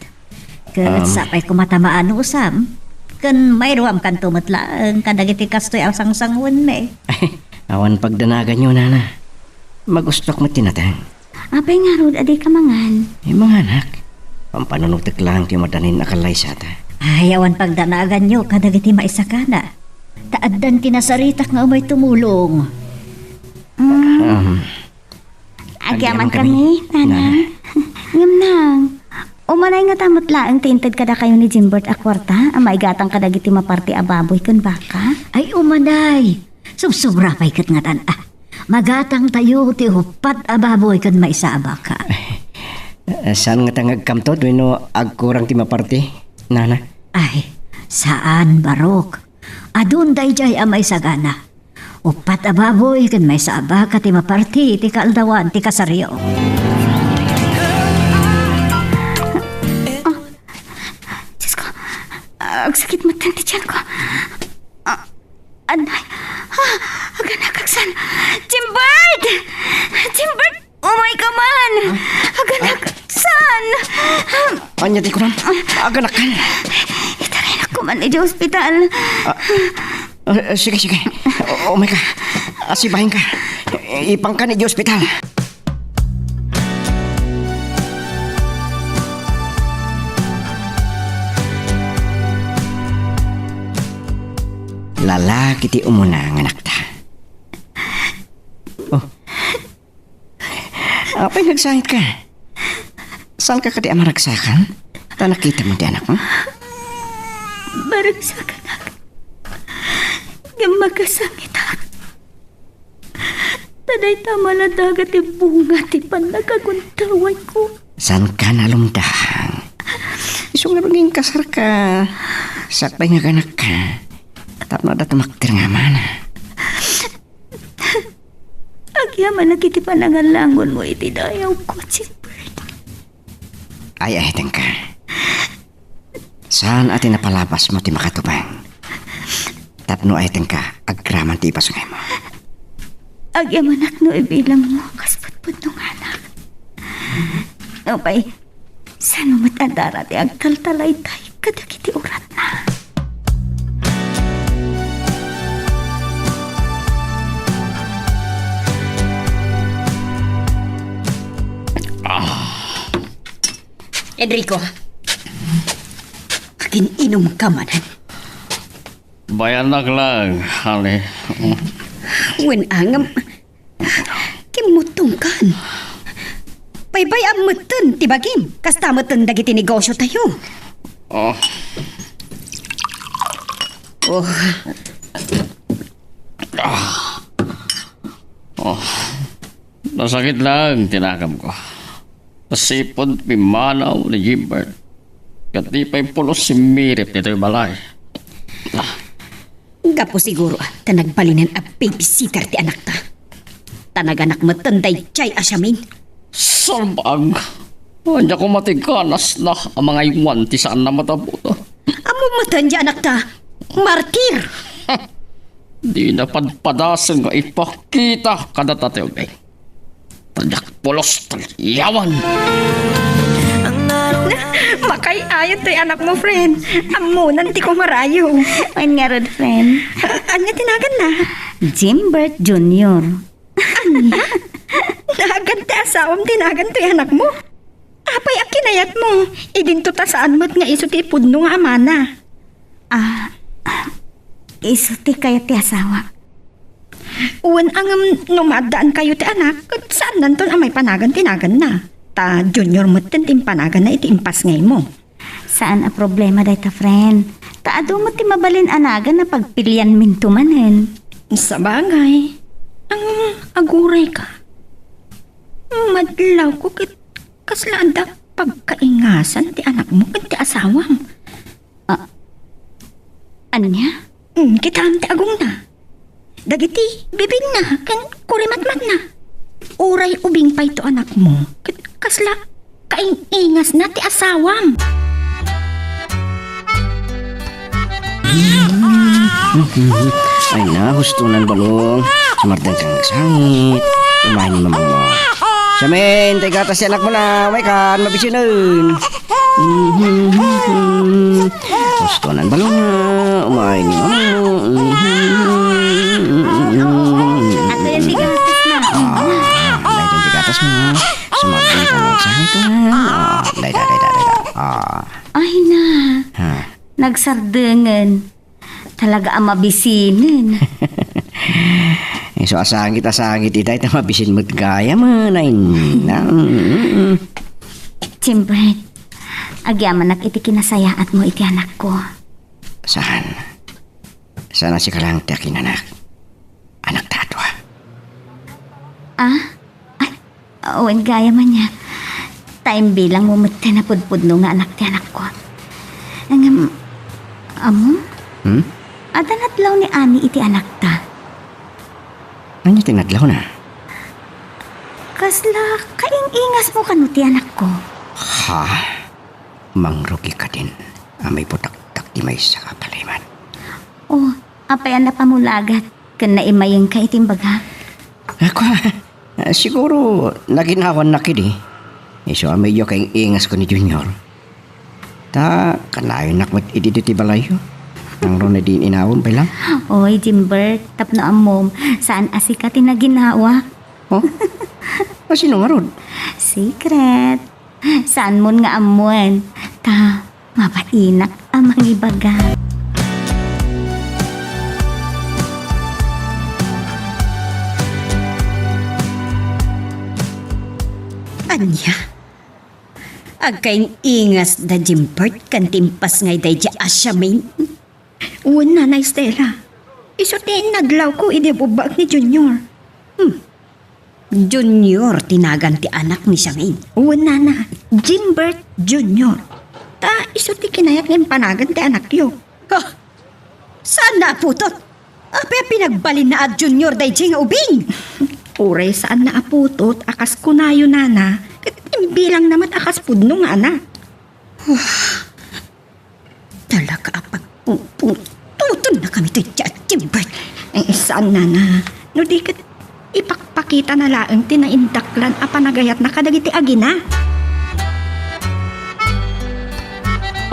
Ket, um, sapay koma ta maanusam. Ken mairuamkanto met laeng kadagiti kastoy a sangsanguenmi. Awan pagdanaganyo, nana. Magustok met ti nateng. Apay ngarud a dika mangan? Eh, manganak. Pampanunotek laeng ti madanin a kallaysata. Ay, awan pagdanaganyo kadagiti maisagana. Ta addan kinasaritak nga umay tumulong. Mm. Um, Agyaman kami, Nanang. Ngem, Nang, umanay ngata met laeng ti inted kadakayo ni Jimbert a kuarta a maigatang kadagiti maparti a baboy ken baka? Ay, umanay. Subsobra pay ket ngatan, a. Magatangtayo ti uppat a baboy ken maysa a baka. Eh, saan ngata nga agkamtod wenno agkurang ti maparti, Nana? Ay, saan, Barok. Adun daydiay a maisagana. Uppat a baboy ken maysa a baka ti maparti iti kaaldawan ti kasaryo. Ah, Diosko, agsakit met ti tianko. Ah, anay, ah, aganakak san. Jimbert! Jimbert! Umayka man! Ah, aganak, ah, saan? Ania ti kunam? Aganak kan? Itaraynakko man idiay ospital. Ah, ah, sige, sige. U-, umayka. Asibahinka. Ipangkan idiay ospital. Lalaki ti umuna nga anakta. Oh. Apay nga agsangitka? Saanka kadi a maragsakan? Ta nakitam ti anakmo? Maragsakanak. Ngem makasangitak. Ta dayta maladaga ti bunga ti pannakaguntawayko. Saanka nalumdang? Isu nga inkasarka, sakbay nga aganakka. Tapno adda tumakder nga amana. Agyamanak iti panangalangonmo iti dayawko, Gilbert. Ay-ayatenka. Saan a ti napalabasmo ti makatubang. Tapno ayatengka agraman ti ipasngaymo. Agyamanak no ibilangmo kas pudpudno nga anak. Nupay, sano met a dara ti agtaltalaytay kadagiti uratna? Ah. Enrico, agin-inumka manen. Bayanak lang, honey. Wen, angem, kimmutongkan. Baybay-am metten ti bagim, kasta metten dagiti negosiotayo. Oh. Oh. Ah. Oh. Nasakit lang ti nakamko. Sipud pimmanaw ni Gilbert, ket di pay pulos simmirip ditoy balay. Ah, Gapu siguro ta nagbalinen a babysitter ti anakta. Ta naganak metten daydiay a siamin. Salbag! Ania koma ti ganasna a mangaywan ti saanna met a putot? Ammom metten ti anakta, martir! Dina padpadasen nga ipakita kadata ti ubing. Tadiak pulos ti yawan. Makaay-ayod toy anakmo, friend. Ammonan ti kumarayo. Wen ngarud, friend? Ania ti naganna? Jimbert Junior. Ania? Nagan ti asawam ti nagan toy anakmo? Apay a kinayatmo? Idinto ta saan met nga isu ti pudno nga amana. Ah, isu ti kayat ti asawa. Wen, ngem no maaddaankayo ti anak, ket saannanton a maipanagan ti naganna. Ta Junior metten ti impanaganna iti impasngaymo. Saan a problema dayta, friend. Ta adu met ti mabalin a nagan a pagpilianminto manen. Sabagay, ngem agurayka. Madlawko ket kasla adda pagkaingasan ti anakmo ken ti asawam. Ah, ania? Mm, kitaem ti agongna. Dagiti bibingna ken kurimatmatna. Uray ubing pay to anakmo, ket kasla kaing-ingasna ti asawam. Ay na, hustonan balong. Sumardeng kang sangit. Umayen ni mamangmo. Siamin, tay gatas ti anakmo na. Umay kan, mabisinen. Hustonan balong. Umayen ni mamangmo. Atoy ti gatas na. Ah, daytoy ti gatas mo. Sumardeng kang sangit. Ah, dayta, dayta, dayta. Ah. Ay na. Ha. Nagsardengen. Talaga a mabisinen. Isu a sangit a sangit itay ta mabisin met gayam, ay na. Mm. Jimbert, agyamanak iti kinasayaatmo iti anakko. Saan? Saan a sika laeng ti akinanak? Anakta a dua. Ah? Ay, wen gayam ania. Ta imbilangmo metten a pudpudno nga anak ti anakko. Ngem, ammom? Hmm? Adda nadlaw ni Ani iti anakta. Ania ti nadlawna? Kasla kaing-ingasmo kano ti anakko. Ha? Mangrugika din a maibutaktak ti maysa a paliman. O, apay a napamulagat ken naimayengka iti imbagak? Ako, siguro naginawannak idi. Isu a medyo kaing-ingasko ni Junior. Ta, kanayonak met idi ti balayyo. Nangron idi inawon pay lang. Oy, Jimbert, tapno ammom, saan a sika ti naginawak. Oh? A sino ngarud? Secret. Saanmon nga ammoen. Ta, mabainak a mangibaga. Ania? Agkaing-ingas da Jimbert ken ti impasngay daydiay a siamin? Wen, Nana Estela. Isu ti nadlawko idi bubbaek ni Junior. Hmm. Junior ti nagan ti anak ni Siamin. Wen, Nana, Jimbert Junior. Ta isu ti kinayat nga impanagan ti anakyo. Ha? Saanna a putot? Apay a pinagbalinna a Junior daydiay nga ubing? Uray saanna a putot a kas kunayo, Nana, ket imbilangna met a kas pudno nga anak. Talaga a pagpungpungtotonnakami daydiay a Jimbert. Eh, saan, Nana? No di ket ipakpakitana laeng ti naindaklan a panagayatna kadagiti agina.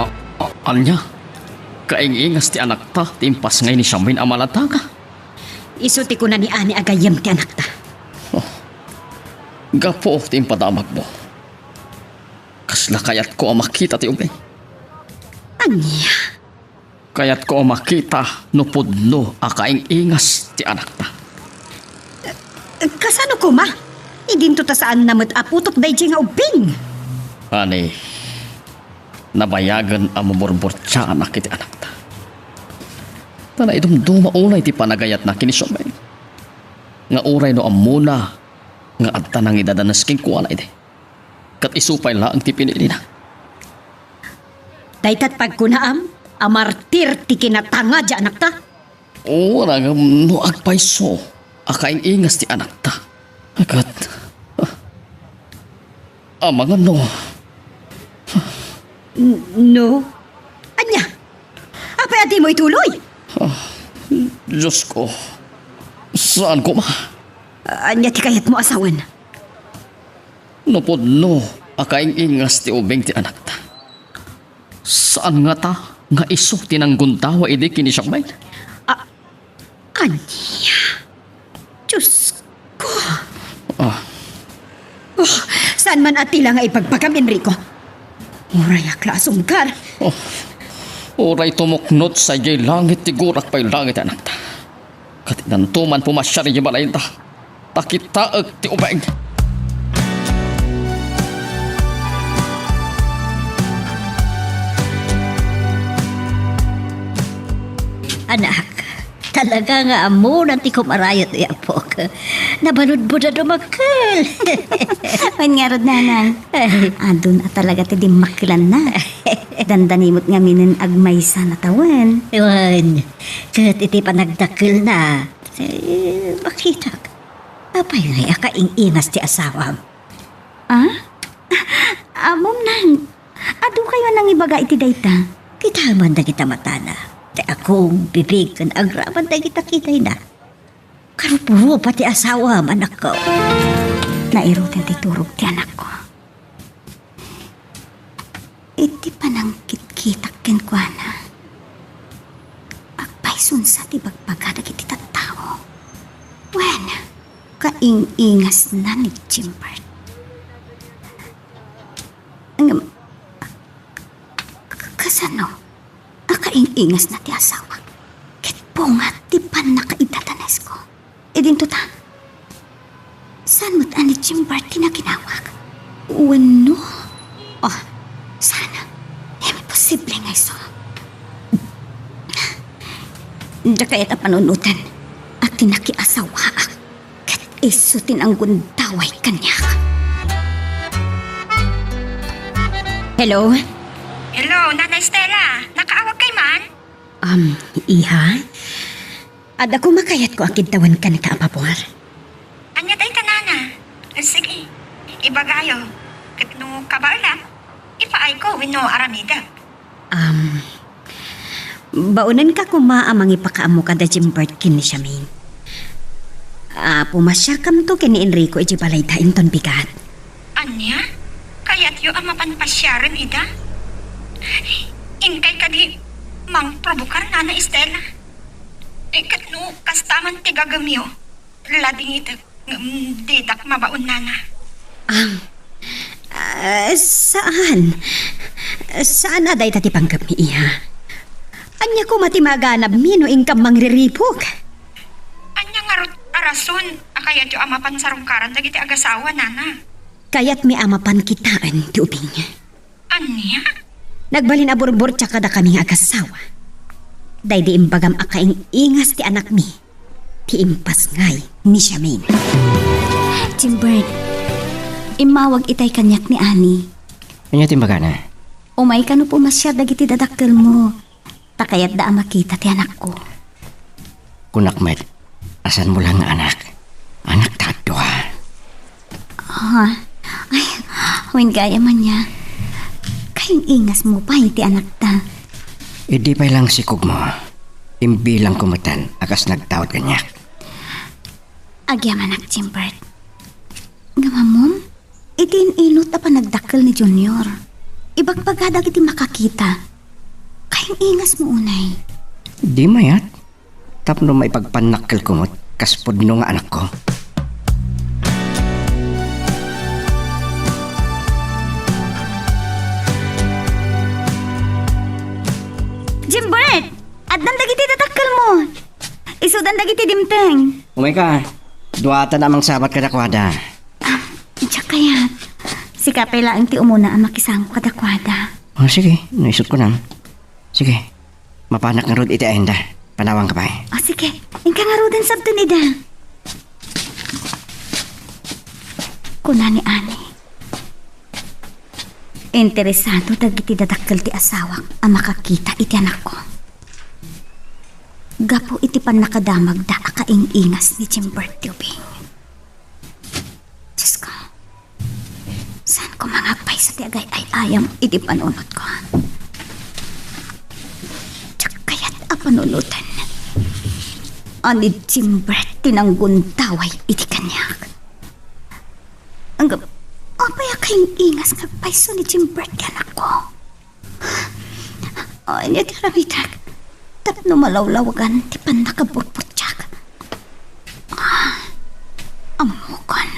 A-, a-, ania? Kaing-ingas ti anakta ti impasngay ni Siamin a maladaga? Isu ti kuna ni Ani a gayyem ti anakta. Oh, gapu ti impadamagmo. Kasla kayatko a makita ti ubing. Ania? Kayatko a makita no pudno a kaing-ingas ti anakta. Kasano koma? Idinto ta saanna met a putot daydiay nga ubing. Ani, nabayagen a mumurmurtiaanak iti anakta. Ta naidumduma unay ti panagayatna ken ni Siamin. Nga uray no ammona nga adda nangidadanes kenkuana idi. ket isu pay laeng ti pinilina. Dayta ti pagkunaam a martir ti kinatanga ti anakta? Uray ngem no agpayso a kaing-ingas ti anakta. Ket, ah, amangan no. N-, no? Ania? Apay a dimo ituloy? Ah, Diyos ko. Saan koma? Ania ti kayatmo a sawen? No pudno a kaing-ingas ti ubing ti anakta. Saan ngata nga isu ti nanggundawa idi ken ni Charmaine? A-, ania? Diyos ko. Ah. Oh, saan man a tila nga ibagbagam, Enrico? Uray ak la a sungkar. Oh. Uray tumuknot sadiay langit ti gurak pay langit ti anakta. Ket inanto man pumasiar idiay balayda, ta kitaek ti ubing. Anak, talaga nga ammona ti kumarayot ti apok. Nabaludbod a dumakkel. Wen ngarud, nanay. Ay. Adun a talaga ti dimmakkelanna. Dandanimot ngaminen agmaysa a tawen. Wen, ket iti panagdakkelna, eh, makitak. Apay ngay a kaing-ingas ti asawam? Ah? Ammom, nang, adu kayo a nangibaga iti dayta? Kitaem man dagita matana. Ti akong bibig ken agraman dagita kidayna. Karupurupa ti asawam, anakko. Nairutan ti turog ti anakko. Iti panangkitkitak kenkuana, agpaysunsa ti bagbaga dagiti tattao. Wen, kaing-ingasna ni Jimbert. Ngem, k-, kasano a kaing-ingasna ti asawa ket bunga ti pannakaidadanesko? Idinto ta, saan met a ni Jimbert ti naginawak? Wenno? Oh, saan? Imposible nga isu. Diak kayat a panunoten a ti nakiasawaak ket isu ti nanggundaway kaniak. Hello? Hello, Nana Estela. Nakaawagkay man? Um, iha? Adda koma kayatko a kidtawan kenka a pabor. Ania dayta, nana? Sige, ibagayo. Ket no kabaelam, ipaayko wenno aramidek. Um, baonenka koma a mangipakaammo kada Jimbert ken ni Charmaine. A, pumasiarkamto ken ni Enrico idiay balayda inton bigat. Ania? Kayatyo a mapan pasiaren ida? Inkay kadi mangprovokar, Nana Estela? Eh, ket no kasta man ti gagemyo, ladingitek, ngem didak mabaon, Nana. Ang, ah, saan? Saan a dayta ti panggepmi, iha? Ania koma ti maganabmi no inkam mangriribuk? Ania ngarud a rason a kayatyo a mapan sarungkaran dagiti agasawa, Nana? Kayatmi a mapan kitaen ti ubing. Ania? Nagbalin a burburtiak kadakami nga agasawa. Daydi imbagam a kaing-ingas ti anakmi, ti impasngay ni Charmaine. Jimbert, immawag itay kaniak ni Ani. Ania ti imbagana? Umay kano pumasiar dagiti dadakkelmo. Ta kayatda a makita ti anakko. Kunak met, a saanmo laeng nga anak? Anakta a dua. Ah, ay, wen gayam ania. Kaing-ingasmo pay ti anakta. Idi pay laeng sikogmo, imbilangko metten a kas nagtaud kaniak. Agyamanak, Jimbert. Ngem ammom? Iti in-inut a panagdakkel ni Junior, ibagbaga dagiti makakita. Kaing-ingasmo unay. Di mayat. Tapno maipagpannakkelko met kas pudno nga anakko. Jimbert! Addan dagiti dadakkelmo. Isudan dagiti dimteng. Umayka. Duatan a mangsabat kadakuada. Ah, diak kayat. Sika pay laeng ti umuna a makisango kadakuada. Ah, sige, no isutko na. Sige, mapanak ngarud iti ayanda. Panawangka pay. Ah, sige, inka ngaruden sabton ida. Kuna ni Ani, Interesado dagiti dadakkel ti asawak a makakita iti anakko. Gapu iti pannakadamagda a kaing-ingas ni Jimbert ti ubing. Diosko, saan ko mangagpayso ti agay-ay-ayam iti panunotko? Diak kayat a panunoten. Ani Jimbert ti nanggundaway iti kaniak. Ngem, apay a kaing-ingas nga agpayso ni Jimbert ti anakko? Ania ti aramidek tapno malawlawagan ti pannakaburburtiak? Ah, ammokon.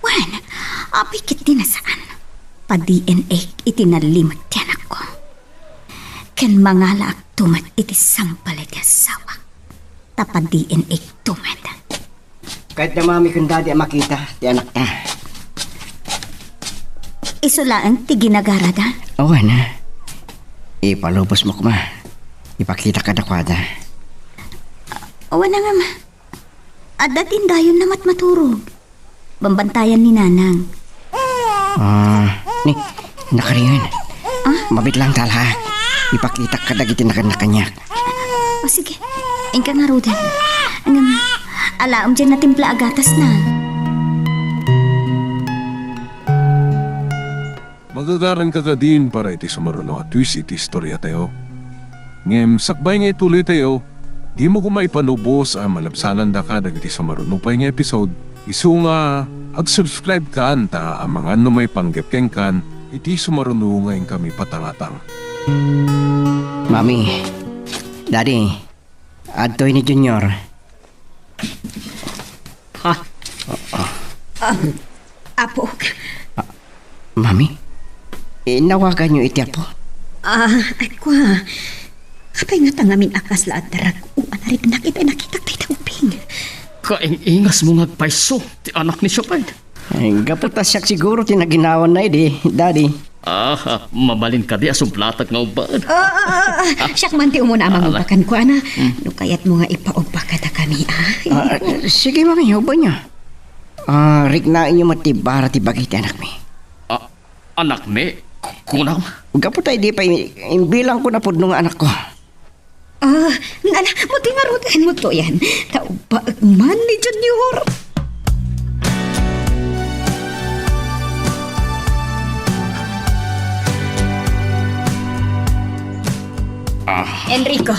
Wen, apay ket di nasaan? Pa-D N A iti nalimek ti anakko. Ken mangalaakto met iti sambale ti asawak. Ta pa-D N A-to met. Kayatda, Mami, ken Daddy a makita ti anakta. Isu laeng ti ginagarada? Awan. Ipalubosmo koma. Ipakita kadakuada. Awan a ngem. Adda ti indayonna met maturog. Bambantayan ni Nanang. Ah, ni, nakaringan. Ah? Mabitlang tala. Ipakitak kadagiti nakanakaniak. O, sige. Inka ngaruden. Ngem, alaem diay natimpla a gatasna. Magagaranka kadin para iti sumaruno a twist iti istoriatayo. Ngem sakbay nga ituloytayo, dimo koma ipalubos a malabsanandaka dagiti sumaruno pay nga episode, isu nga ag-subscribe kan ta amangan no maipanggep kenkan iti sumaruno nga inkami patangatang. Mami, Daddy, adtoy ni Junior. Ha? Ah, apok. Ah, Mami, inawaganyo iti Apo? Ah, ay, kua. Apay ngata ngamin a kasla a darag-o a nariknak iti nakitak dayta ubing? Kaing-ingasmo nga agpayso ti anak ni Chopin. Ay, gapu ta siak siguro ti naginawanna idi, Daddy. Ah, mabalin kadi a sublatak nga ubbaen? Ah, ah, ah, ah. Siak man ti umuna a mangubba kenkuana. Hmm. No kayatmo nga ipaubba kadakami, ah. Ah, sige, Mami, ubbaenyo. Ah, riknaenyo met ti bara ti bagi ti anakmi. Ah, anakmi? Kunam? Gapu ta idi pay imbilangko a pudno nga anakko. Ah, nala, mo ti ngaruden mo to yan. Ta ubbaek man ni Junior. Ah. Enrico,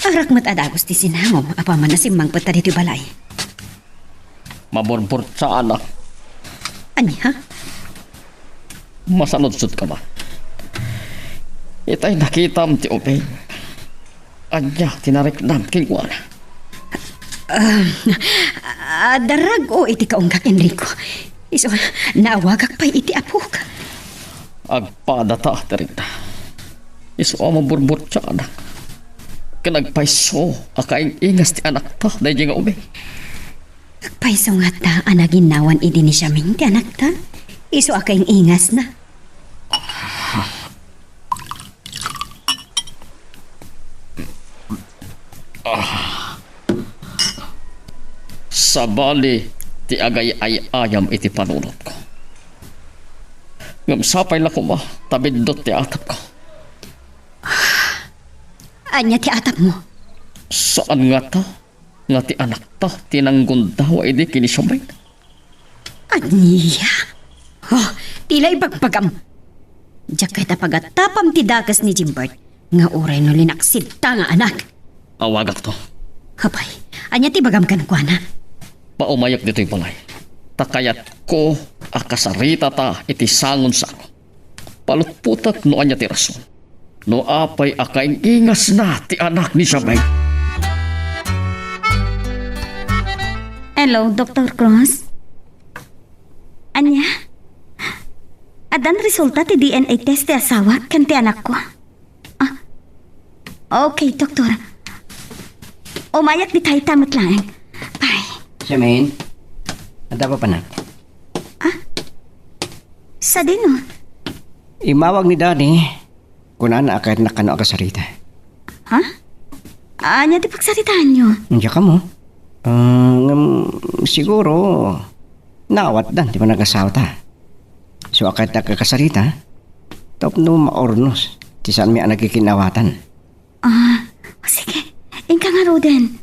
arak met a dagus ti sinangom, apaman a simmangpetka ditoy balay. Maburburtiaanak. Ania? Masaludsodka man. Itay nakitam ti ubing. Ania ti nariknam kenkuana? Ah, ah, darag-o iti kaunggak, Enrico. Isu, naawagak pay iti apok. Agpadata ti rikna. Isu a maburburtiaanak. Ken agpayso a kaing-ingas ti anakta daydi nga ubing. Agpayso ngata a naginnawan idi ni Siaming ti anakta? Isu a kaing-ingasna. Sabali ti agay-ay-ayam iti panunotko. Ngem sapay la koma ta biddut ti atapko. Ania ti atapmo? Saan ngata nga ti anakta ti nanggundawa idi ken ni Siaming? Ania? Oh, pila ibagbagam? Diak kayat a pagatapam ti dakes ni Jimbert nga uray no linaksidta nga anak. Awagakto. Apay, ania ti ibagam kenkuana? Paumayek ditoy balay. Ta kayatko a kasaritata iti sangon-sango. Palutpotek no ania ti rason. No apay a kaing-ingasna ti anak ni Siaming. Hello, Doktor Cruz? Ania? Addan resulta ti D N A test ti asawak ken ti anakko? Ah, okay, Doktor. Umayak dita met laeng. Bye. Siaming, adda papanak? Ah? Sadino? Immawag ni Daddy. Kunana a kayatnak kano a kasarita. Ha? Ania ti pagsaritaanyo? Diak ammo. Ah, ngem, siguro, naawatdan ti panagasawata. Isu a kayatdak a kasarita, tapno maurnos ti saanmi a nagkikin-awatan. Ah, o sige. Inka ngaruden.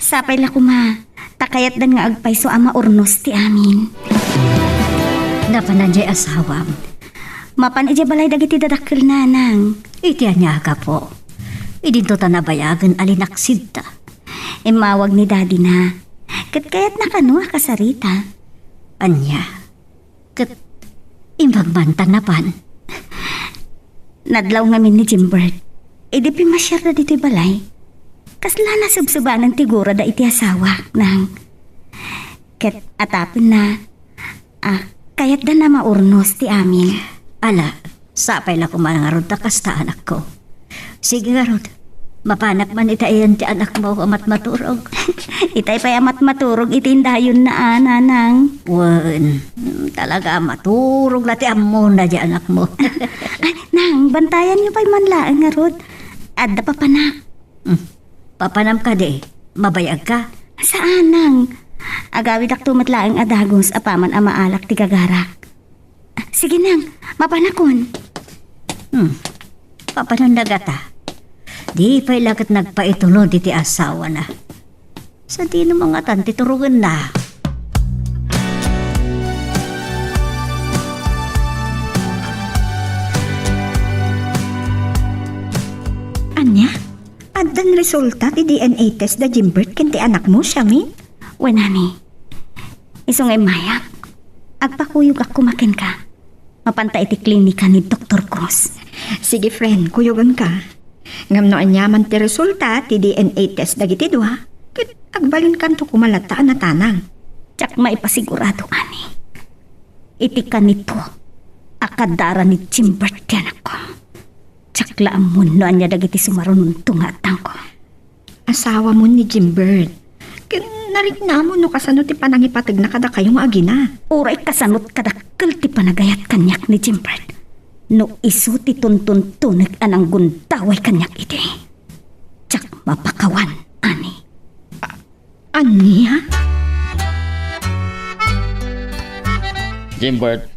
Sapay la koma, ta kayatdan nga agpayso a maurnos ti amin. Napanan jay asawam? Mapan idiay balay dagiti dadakkel, nanang. Iti ania a gapu? Idinto ta nabayagen a linaksidta. Immawag ni dadina. Ket kayatna kano a kasarita. Ania? Ket imbag man ta napan. Nadlaw ngamin ni Jimbert, idi pimmasiarda ditoy balay, kasla nasebsebanen ti gurada iti asawak, nang. Ket atapenna, a, kayatda a maurnos ti amin. Ala, sapay la koma ngarud ta kasta, anakko. Sige ngarud, mapanak man ita iyan ti anakmo a matmaturog. Itay pay a matmaturog iti indayonna, nanang. Wen, talaga a maturog la ti ammona ti anakmo. Ay, nang, bantayanyo pay man laeng ngarud. Adda papanak. Hmm. Papanam kadi, mabayagka? Saan, nang. Agawidakto met laeng a dagus apaman a maalak ti gagarak. Sige, nang. Mapanakon. Hmm. Papananda gata. Di pay la ket nagpaitulod iti asawana. Sadino mangatan ti turongenna? Ania? Addan resulta ti D N A test da Jimbert ken ti anakmo, Shamin? Wen, honey. Isu nga immayak, agpakuyogak koma kenka. Mapanta iti klinika ni Doktor Cruz. Sige, friend, kuyoganka. Ngem no aniaman ti resulta ti D N A test dagiti dua, ket agbalinkanto koma latta a natanang. Diak maipasigurado, honey. Iti kanito a kadara ni Jimbert ti anakko. Diak la ammon no ania dagiti sumarunonto nga addangko. Asawamon ni Jimbert. Ken nariknamon no kasano ti panangipategna kadakayo nga agina. Uray kasano ti kadakkel ti panagayat kaniak ni Jimbert. No isu ti tuntuntunek a nanggundaway kaniak idi. Diak mapakawan, honey. Ania? Jimbert,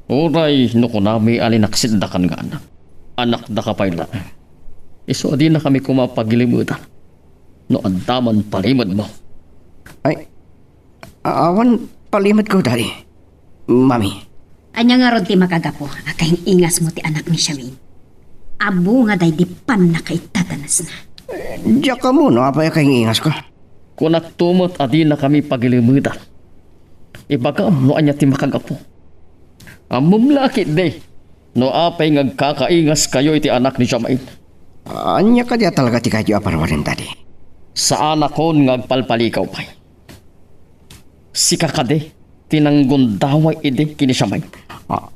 uray no kunami a linaksiddakan nga anak, anakdaka pay laeng. Isu a dinakami koma pagilimedan no adda man palimedmo. Ay, a-, awan palimedko, Daddy. Mami. Ania ngarud ti makagapu a kaing-ingasmo ti anak ni Shamin? Adu nga daydi pannakaidadanasna. Diak ammo no apay a kaing-ingasko. Kunakto met a dinakami pagilimedan. Ibagam no ania ti makagapu. Ammom la ketdi no apay nga agkakaingaskayo iti anak ni Shamin. Ania kadi a talaga ti kayatyo a parwanem, Daddy? Saanakon nga agpalpalikaw pay. Sika kadi ti nanggundaway idi ken ni Shamin. Ah,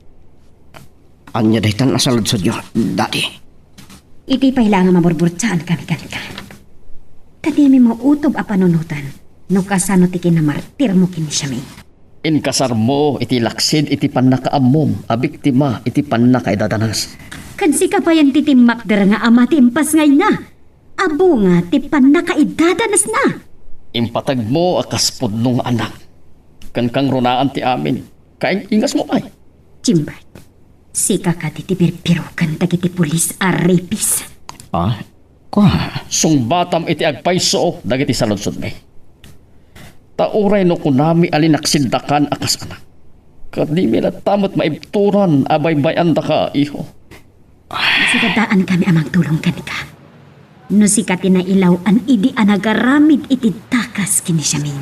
ania daytan a saludsodyo, Daddy? Iti pay la nga maburburtsaankami kenka, ta dimi mautob a panunotan no kasano ti kinamartirmo ken ni Shamin. Inkasarmo iti laksid iti pannakaammom a biktima iti pannakaidadanas. Ken sika payen ti timmakder nga ama ti impasngayna a bunga ti pannakaidadanasna. Impategmo a kas pudno nga anak. Ken kangrunaan ti amin. Kaing-ingasmo pay. Jimbert, sika kadi ti birbiroken dagiti pulis a rapist. Ah? Kua? Sungbatam iti agpayso dagiti saludsodmi. Ta uray no kunami a linaksiddakan a kas anak, ket dimi latta met maibturan a baybay-andaka, iho. Masigadaankami a mangtulong kenka. No sika ti nailaw-an idi a nagaramid iti dakas ken ni Shamin.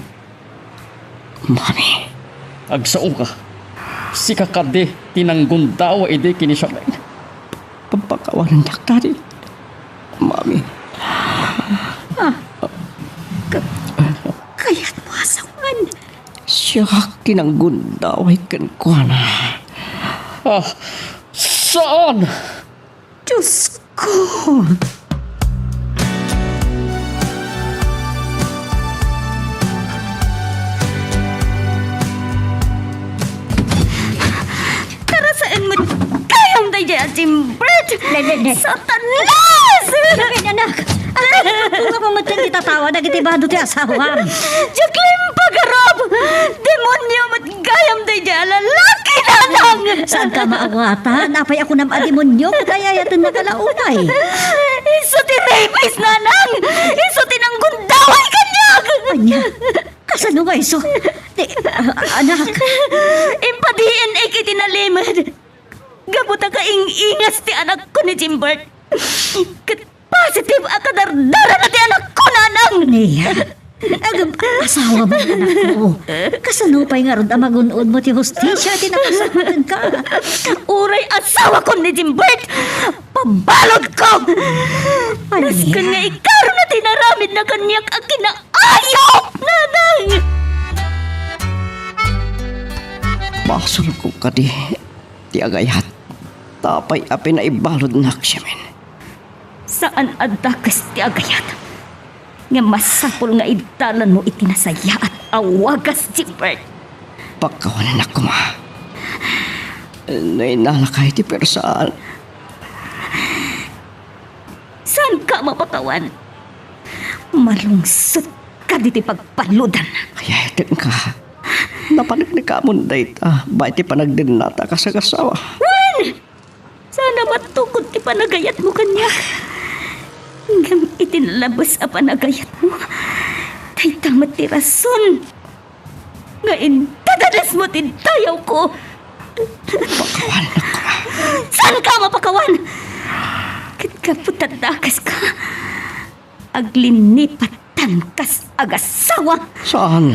Mami. Agsaoka. Sika kadi ti nanggundaway idi ken ni Shamin. Pagpakawanendak, Daddy. Mami. Ah, ka-, kayatmo a sawen? Siak ti nanggundaway kenkuana. Ah, saan? Diosko! Karasaen met gayam daydiay a Jimbert! Ne, ne, ne. Satanas! Ne, ne, anak! Anak, nga pamatyan ti tatawa dagiti bado ti asawam. Jacqueline Pagarop! Demonio met gayam daydiay a lalaki na! Nanang! Saanka maawatan? Apay a kunam a demonio ket ayayatennaka la unay? Isu ti rapist, Nanang! Isu ti nanggundaway kaniak! Ania? Kasano nga isu? Ti, a-, anak. Impa-D N A iti nalimed. Gapu ta kaing-ingas ti anakko ni Jimbert. Ket positive a kadardarana ti anakko, Nanang! Nia? Agam-, asawa mo, anakko. Kasano pay ngarud a magun-od mo ti hustisia iti napasamak kenka? Uray asawakon ni Jimbert, pabaludko! Ania? Nasken nga ikaruna ti inaramidna kaniak a kinaayop, Nanang! Basolko kadi ti agayat, ta apay a pinaibaludnak, Siamin? Saan a dakes ti agayat, ngem masapul nga iddalanmo iti nasayaat a wagas, Jimbert. Pakawanennak koma. No innalaka iti persaan. Saanka a mapakawan? Malungsot ka ditoy pagbaludan. Ay, ay, tenka. Napaneknekamon dayta, bay ti panagdennata kas agasawa. Wen! Saan a matukod ti panagayatmo kaniak. Ngem iti nalabes a panagayatmo, dayta met ti rason nga indadanesmo ti dayawko. Pakawannak. Saanka a mapakawan? Ket gapu ta dakeska, aglinipatan kas agasawa. Saan?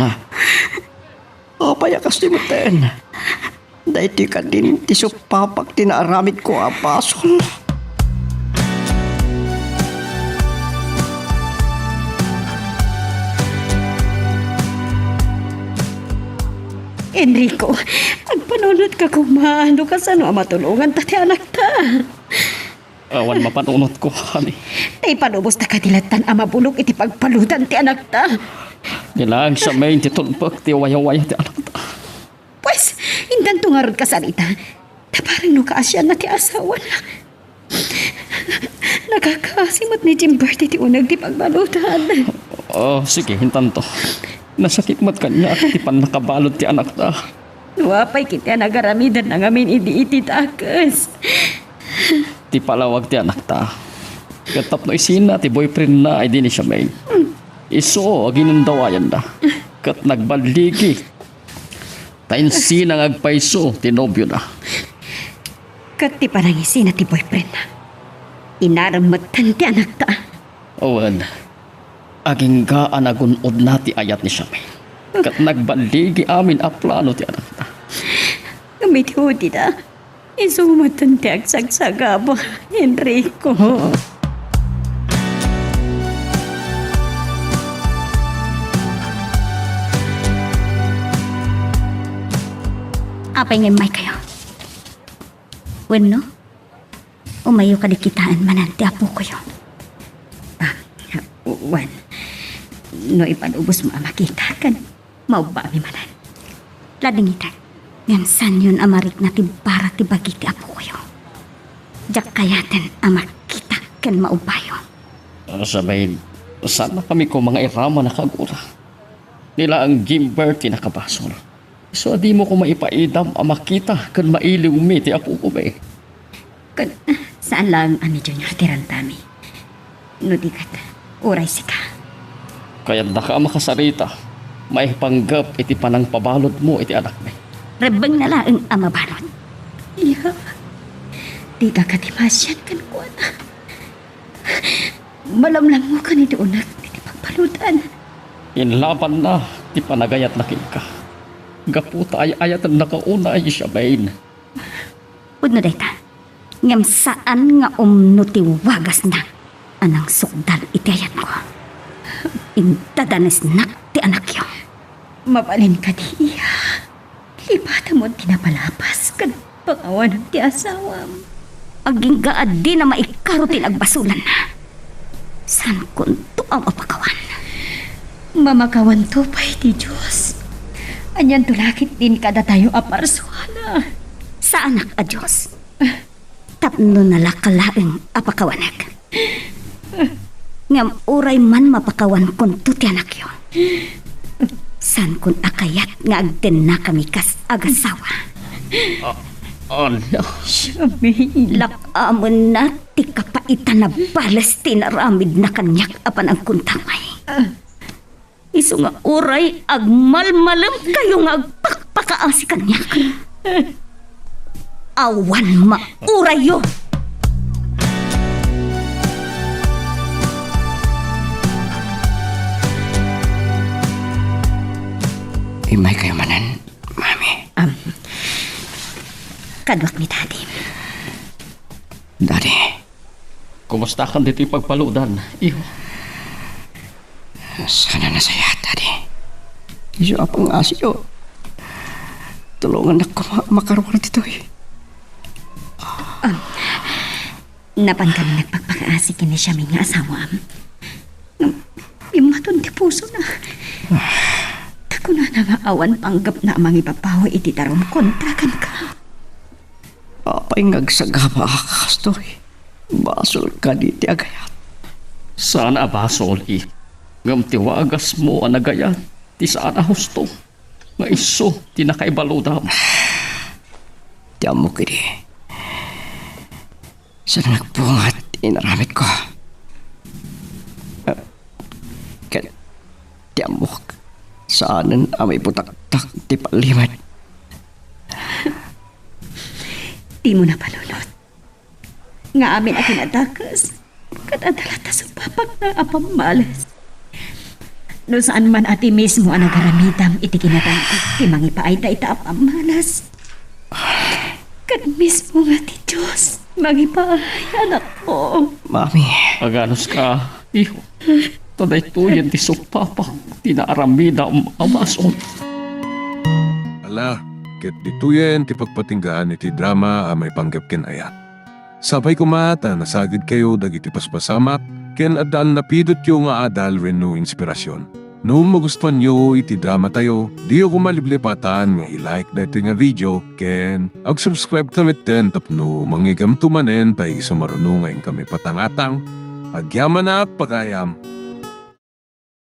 Apay a kasta metten? Daytoy kadin ti supapak ti naaramidko a basol. Enrico, agpanunotka koma no kasano a matulonganta ti anakta. Awan mapanunotko, honey. Ta ipanubos ta kadi lattan a mabulok iti pagbaludan ti anakta. Ni laeng Siamin ti tulpek ti wayawaya ti anakta. Pues, intanto ngarud kasarita. Ta bareng no kaasianna ti asawana. Nakakaasi met ni Jimbert iti uneg ti pagbaludan. Oh, sige, intanto. Nasakit met kaniak ti pannakabalud ti anakta. No apay ketdi a nagaramidanna ngamin idi iti dakes? Ti palawag ti anakta. Ket tapno isina ti boyfriendna idi ni Siamin. Isu a ginundawayanna. Ket nagballigi. Ta insina nga agpayso ti nobiona. Ket ti panangisina ti boyfriendna. Inarem metten ti anakta. Wen, agingga a nagun-odna ti ayat ni Siamin. Ket nagballigi amin a plano ti anakta. Ngem iti udina, isu metten ti agsagsagaba, Enrico. Apay nga immaykayo? Wenno? Umayyo kadi kitaen manen ti apokoyo. Ah, wen, no ipanubosmo a makita ken maubbaami manen. Ladingitek, ngem saanyon a marikna ti bara ti bagi ti apokoyo. Diak kayaten a makita ken maubbayo. Ah, Siamin, saannakami koma nga iraman a kagura. Ni laeng Jimbert ti nakabasol. Isu a dimo koma ipaidam a makita ken mailiwmi ti apokomi. Ken, saan laeng a ni Junior ti rantami. No di ket, uray sika. Kayatnaka a makasarita, maipanggep iti panangpabaludmo iti anakmi. Rebbengna laeng a mabalud. Iya, dika kadi maasian kenkuana. Malamlamngokan iti uneg iti pagbaludan. Inlabanna ti panagayatna kenka. Gapu ta ay-ayatennaka unay, Siamin. Pudno dayta. Ngem saan nga umno ti wagasna a nangsukdal iti ayatko. Indadanesnak ti anakyo. Mabalin kadi, iya? Lipatam ti napalapas ken pangawanam ti asawam. Agingga a dina maikaro ti nagbasolanna. Saankonto a mapakawan. Mamakawanto pay ti Dios. Anianto la ketdin kadatayo a parsuana? Saanak a Dios. Tapno nalaka laeng a pakawanek. Ngem uray man mapakawankonto ti anakyo, saankon a kayat nga agdennakami kas agasawa. Ala. Siya, mailak amenna ti kapaitan a bales ti inaramidna kaniak a panagkuntangay. Isu nga uray agmalmalemkayo nga agpakpakaasi kaniak. Awan maurayyo. Immaykayo manen, Mami. Am, kaduak ni Daddy. Daddy. Kumustakan ditoy pagbaludan, iho? Saan a nasayaat, Daddy. Isu a pangngasiyo. Tulongannak koma a makaruar ditoy. Am, napan kami nagpakpakaasi ken ni Siami nga asawam. Ngem bimmaton ti pusona. Ta kunana nga awan panggepna a mangibabawi iti darum kontra kenka. Apay nga agsagaba a kastoy? Basol kadi ti agayat? Saan a basol, iho. Ngem ti wagasmo a nagayat ti saan a husto nga isu ti nakaibaludam. Ti ammok idi, saan nga agbunga ti inaramidko. Ket ti ammok, saanen a maibutaktak ti pallimed. Dimo napanunot nga amin a kinadakes, ket adda latta supapak nga a pammales. No saan man a ti mismo a nagaramidam iti kinadan-ak ti mangipaay dayta a pammales, ket mismo nga ti Dios mangipaay, anakko. Mami. Aganuska, iho. Ta daytoyen ti supapak ti naaramidam a basol. Ala, ket ditoyen ti pagpatinggaan iti drama a maipanggep ken ayat. Sapay koma ta nasagidkayo dagiti paspasamak ken adda a napidotyo nga adal wenno inspirasyon. No magustuanyo iti dramatayo, diyo koma liplipatan nga i-like daytoy nga video ken ag-subscribe ta metten tapno mangngeggamto manen ta isu maruno nga inkami patangatang. Agyamanak, pagayam!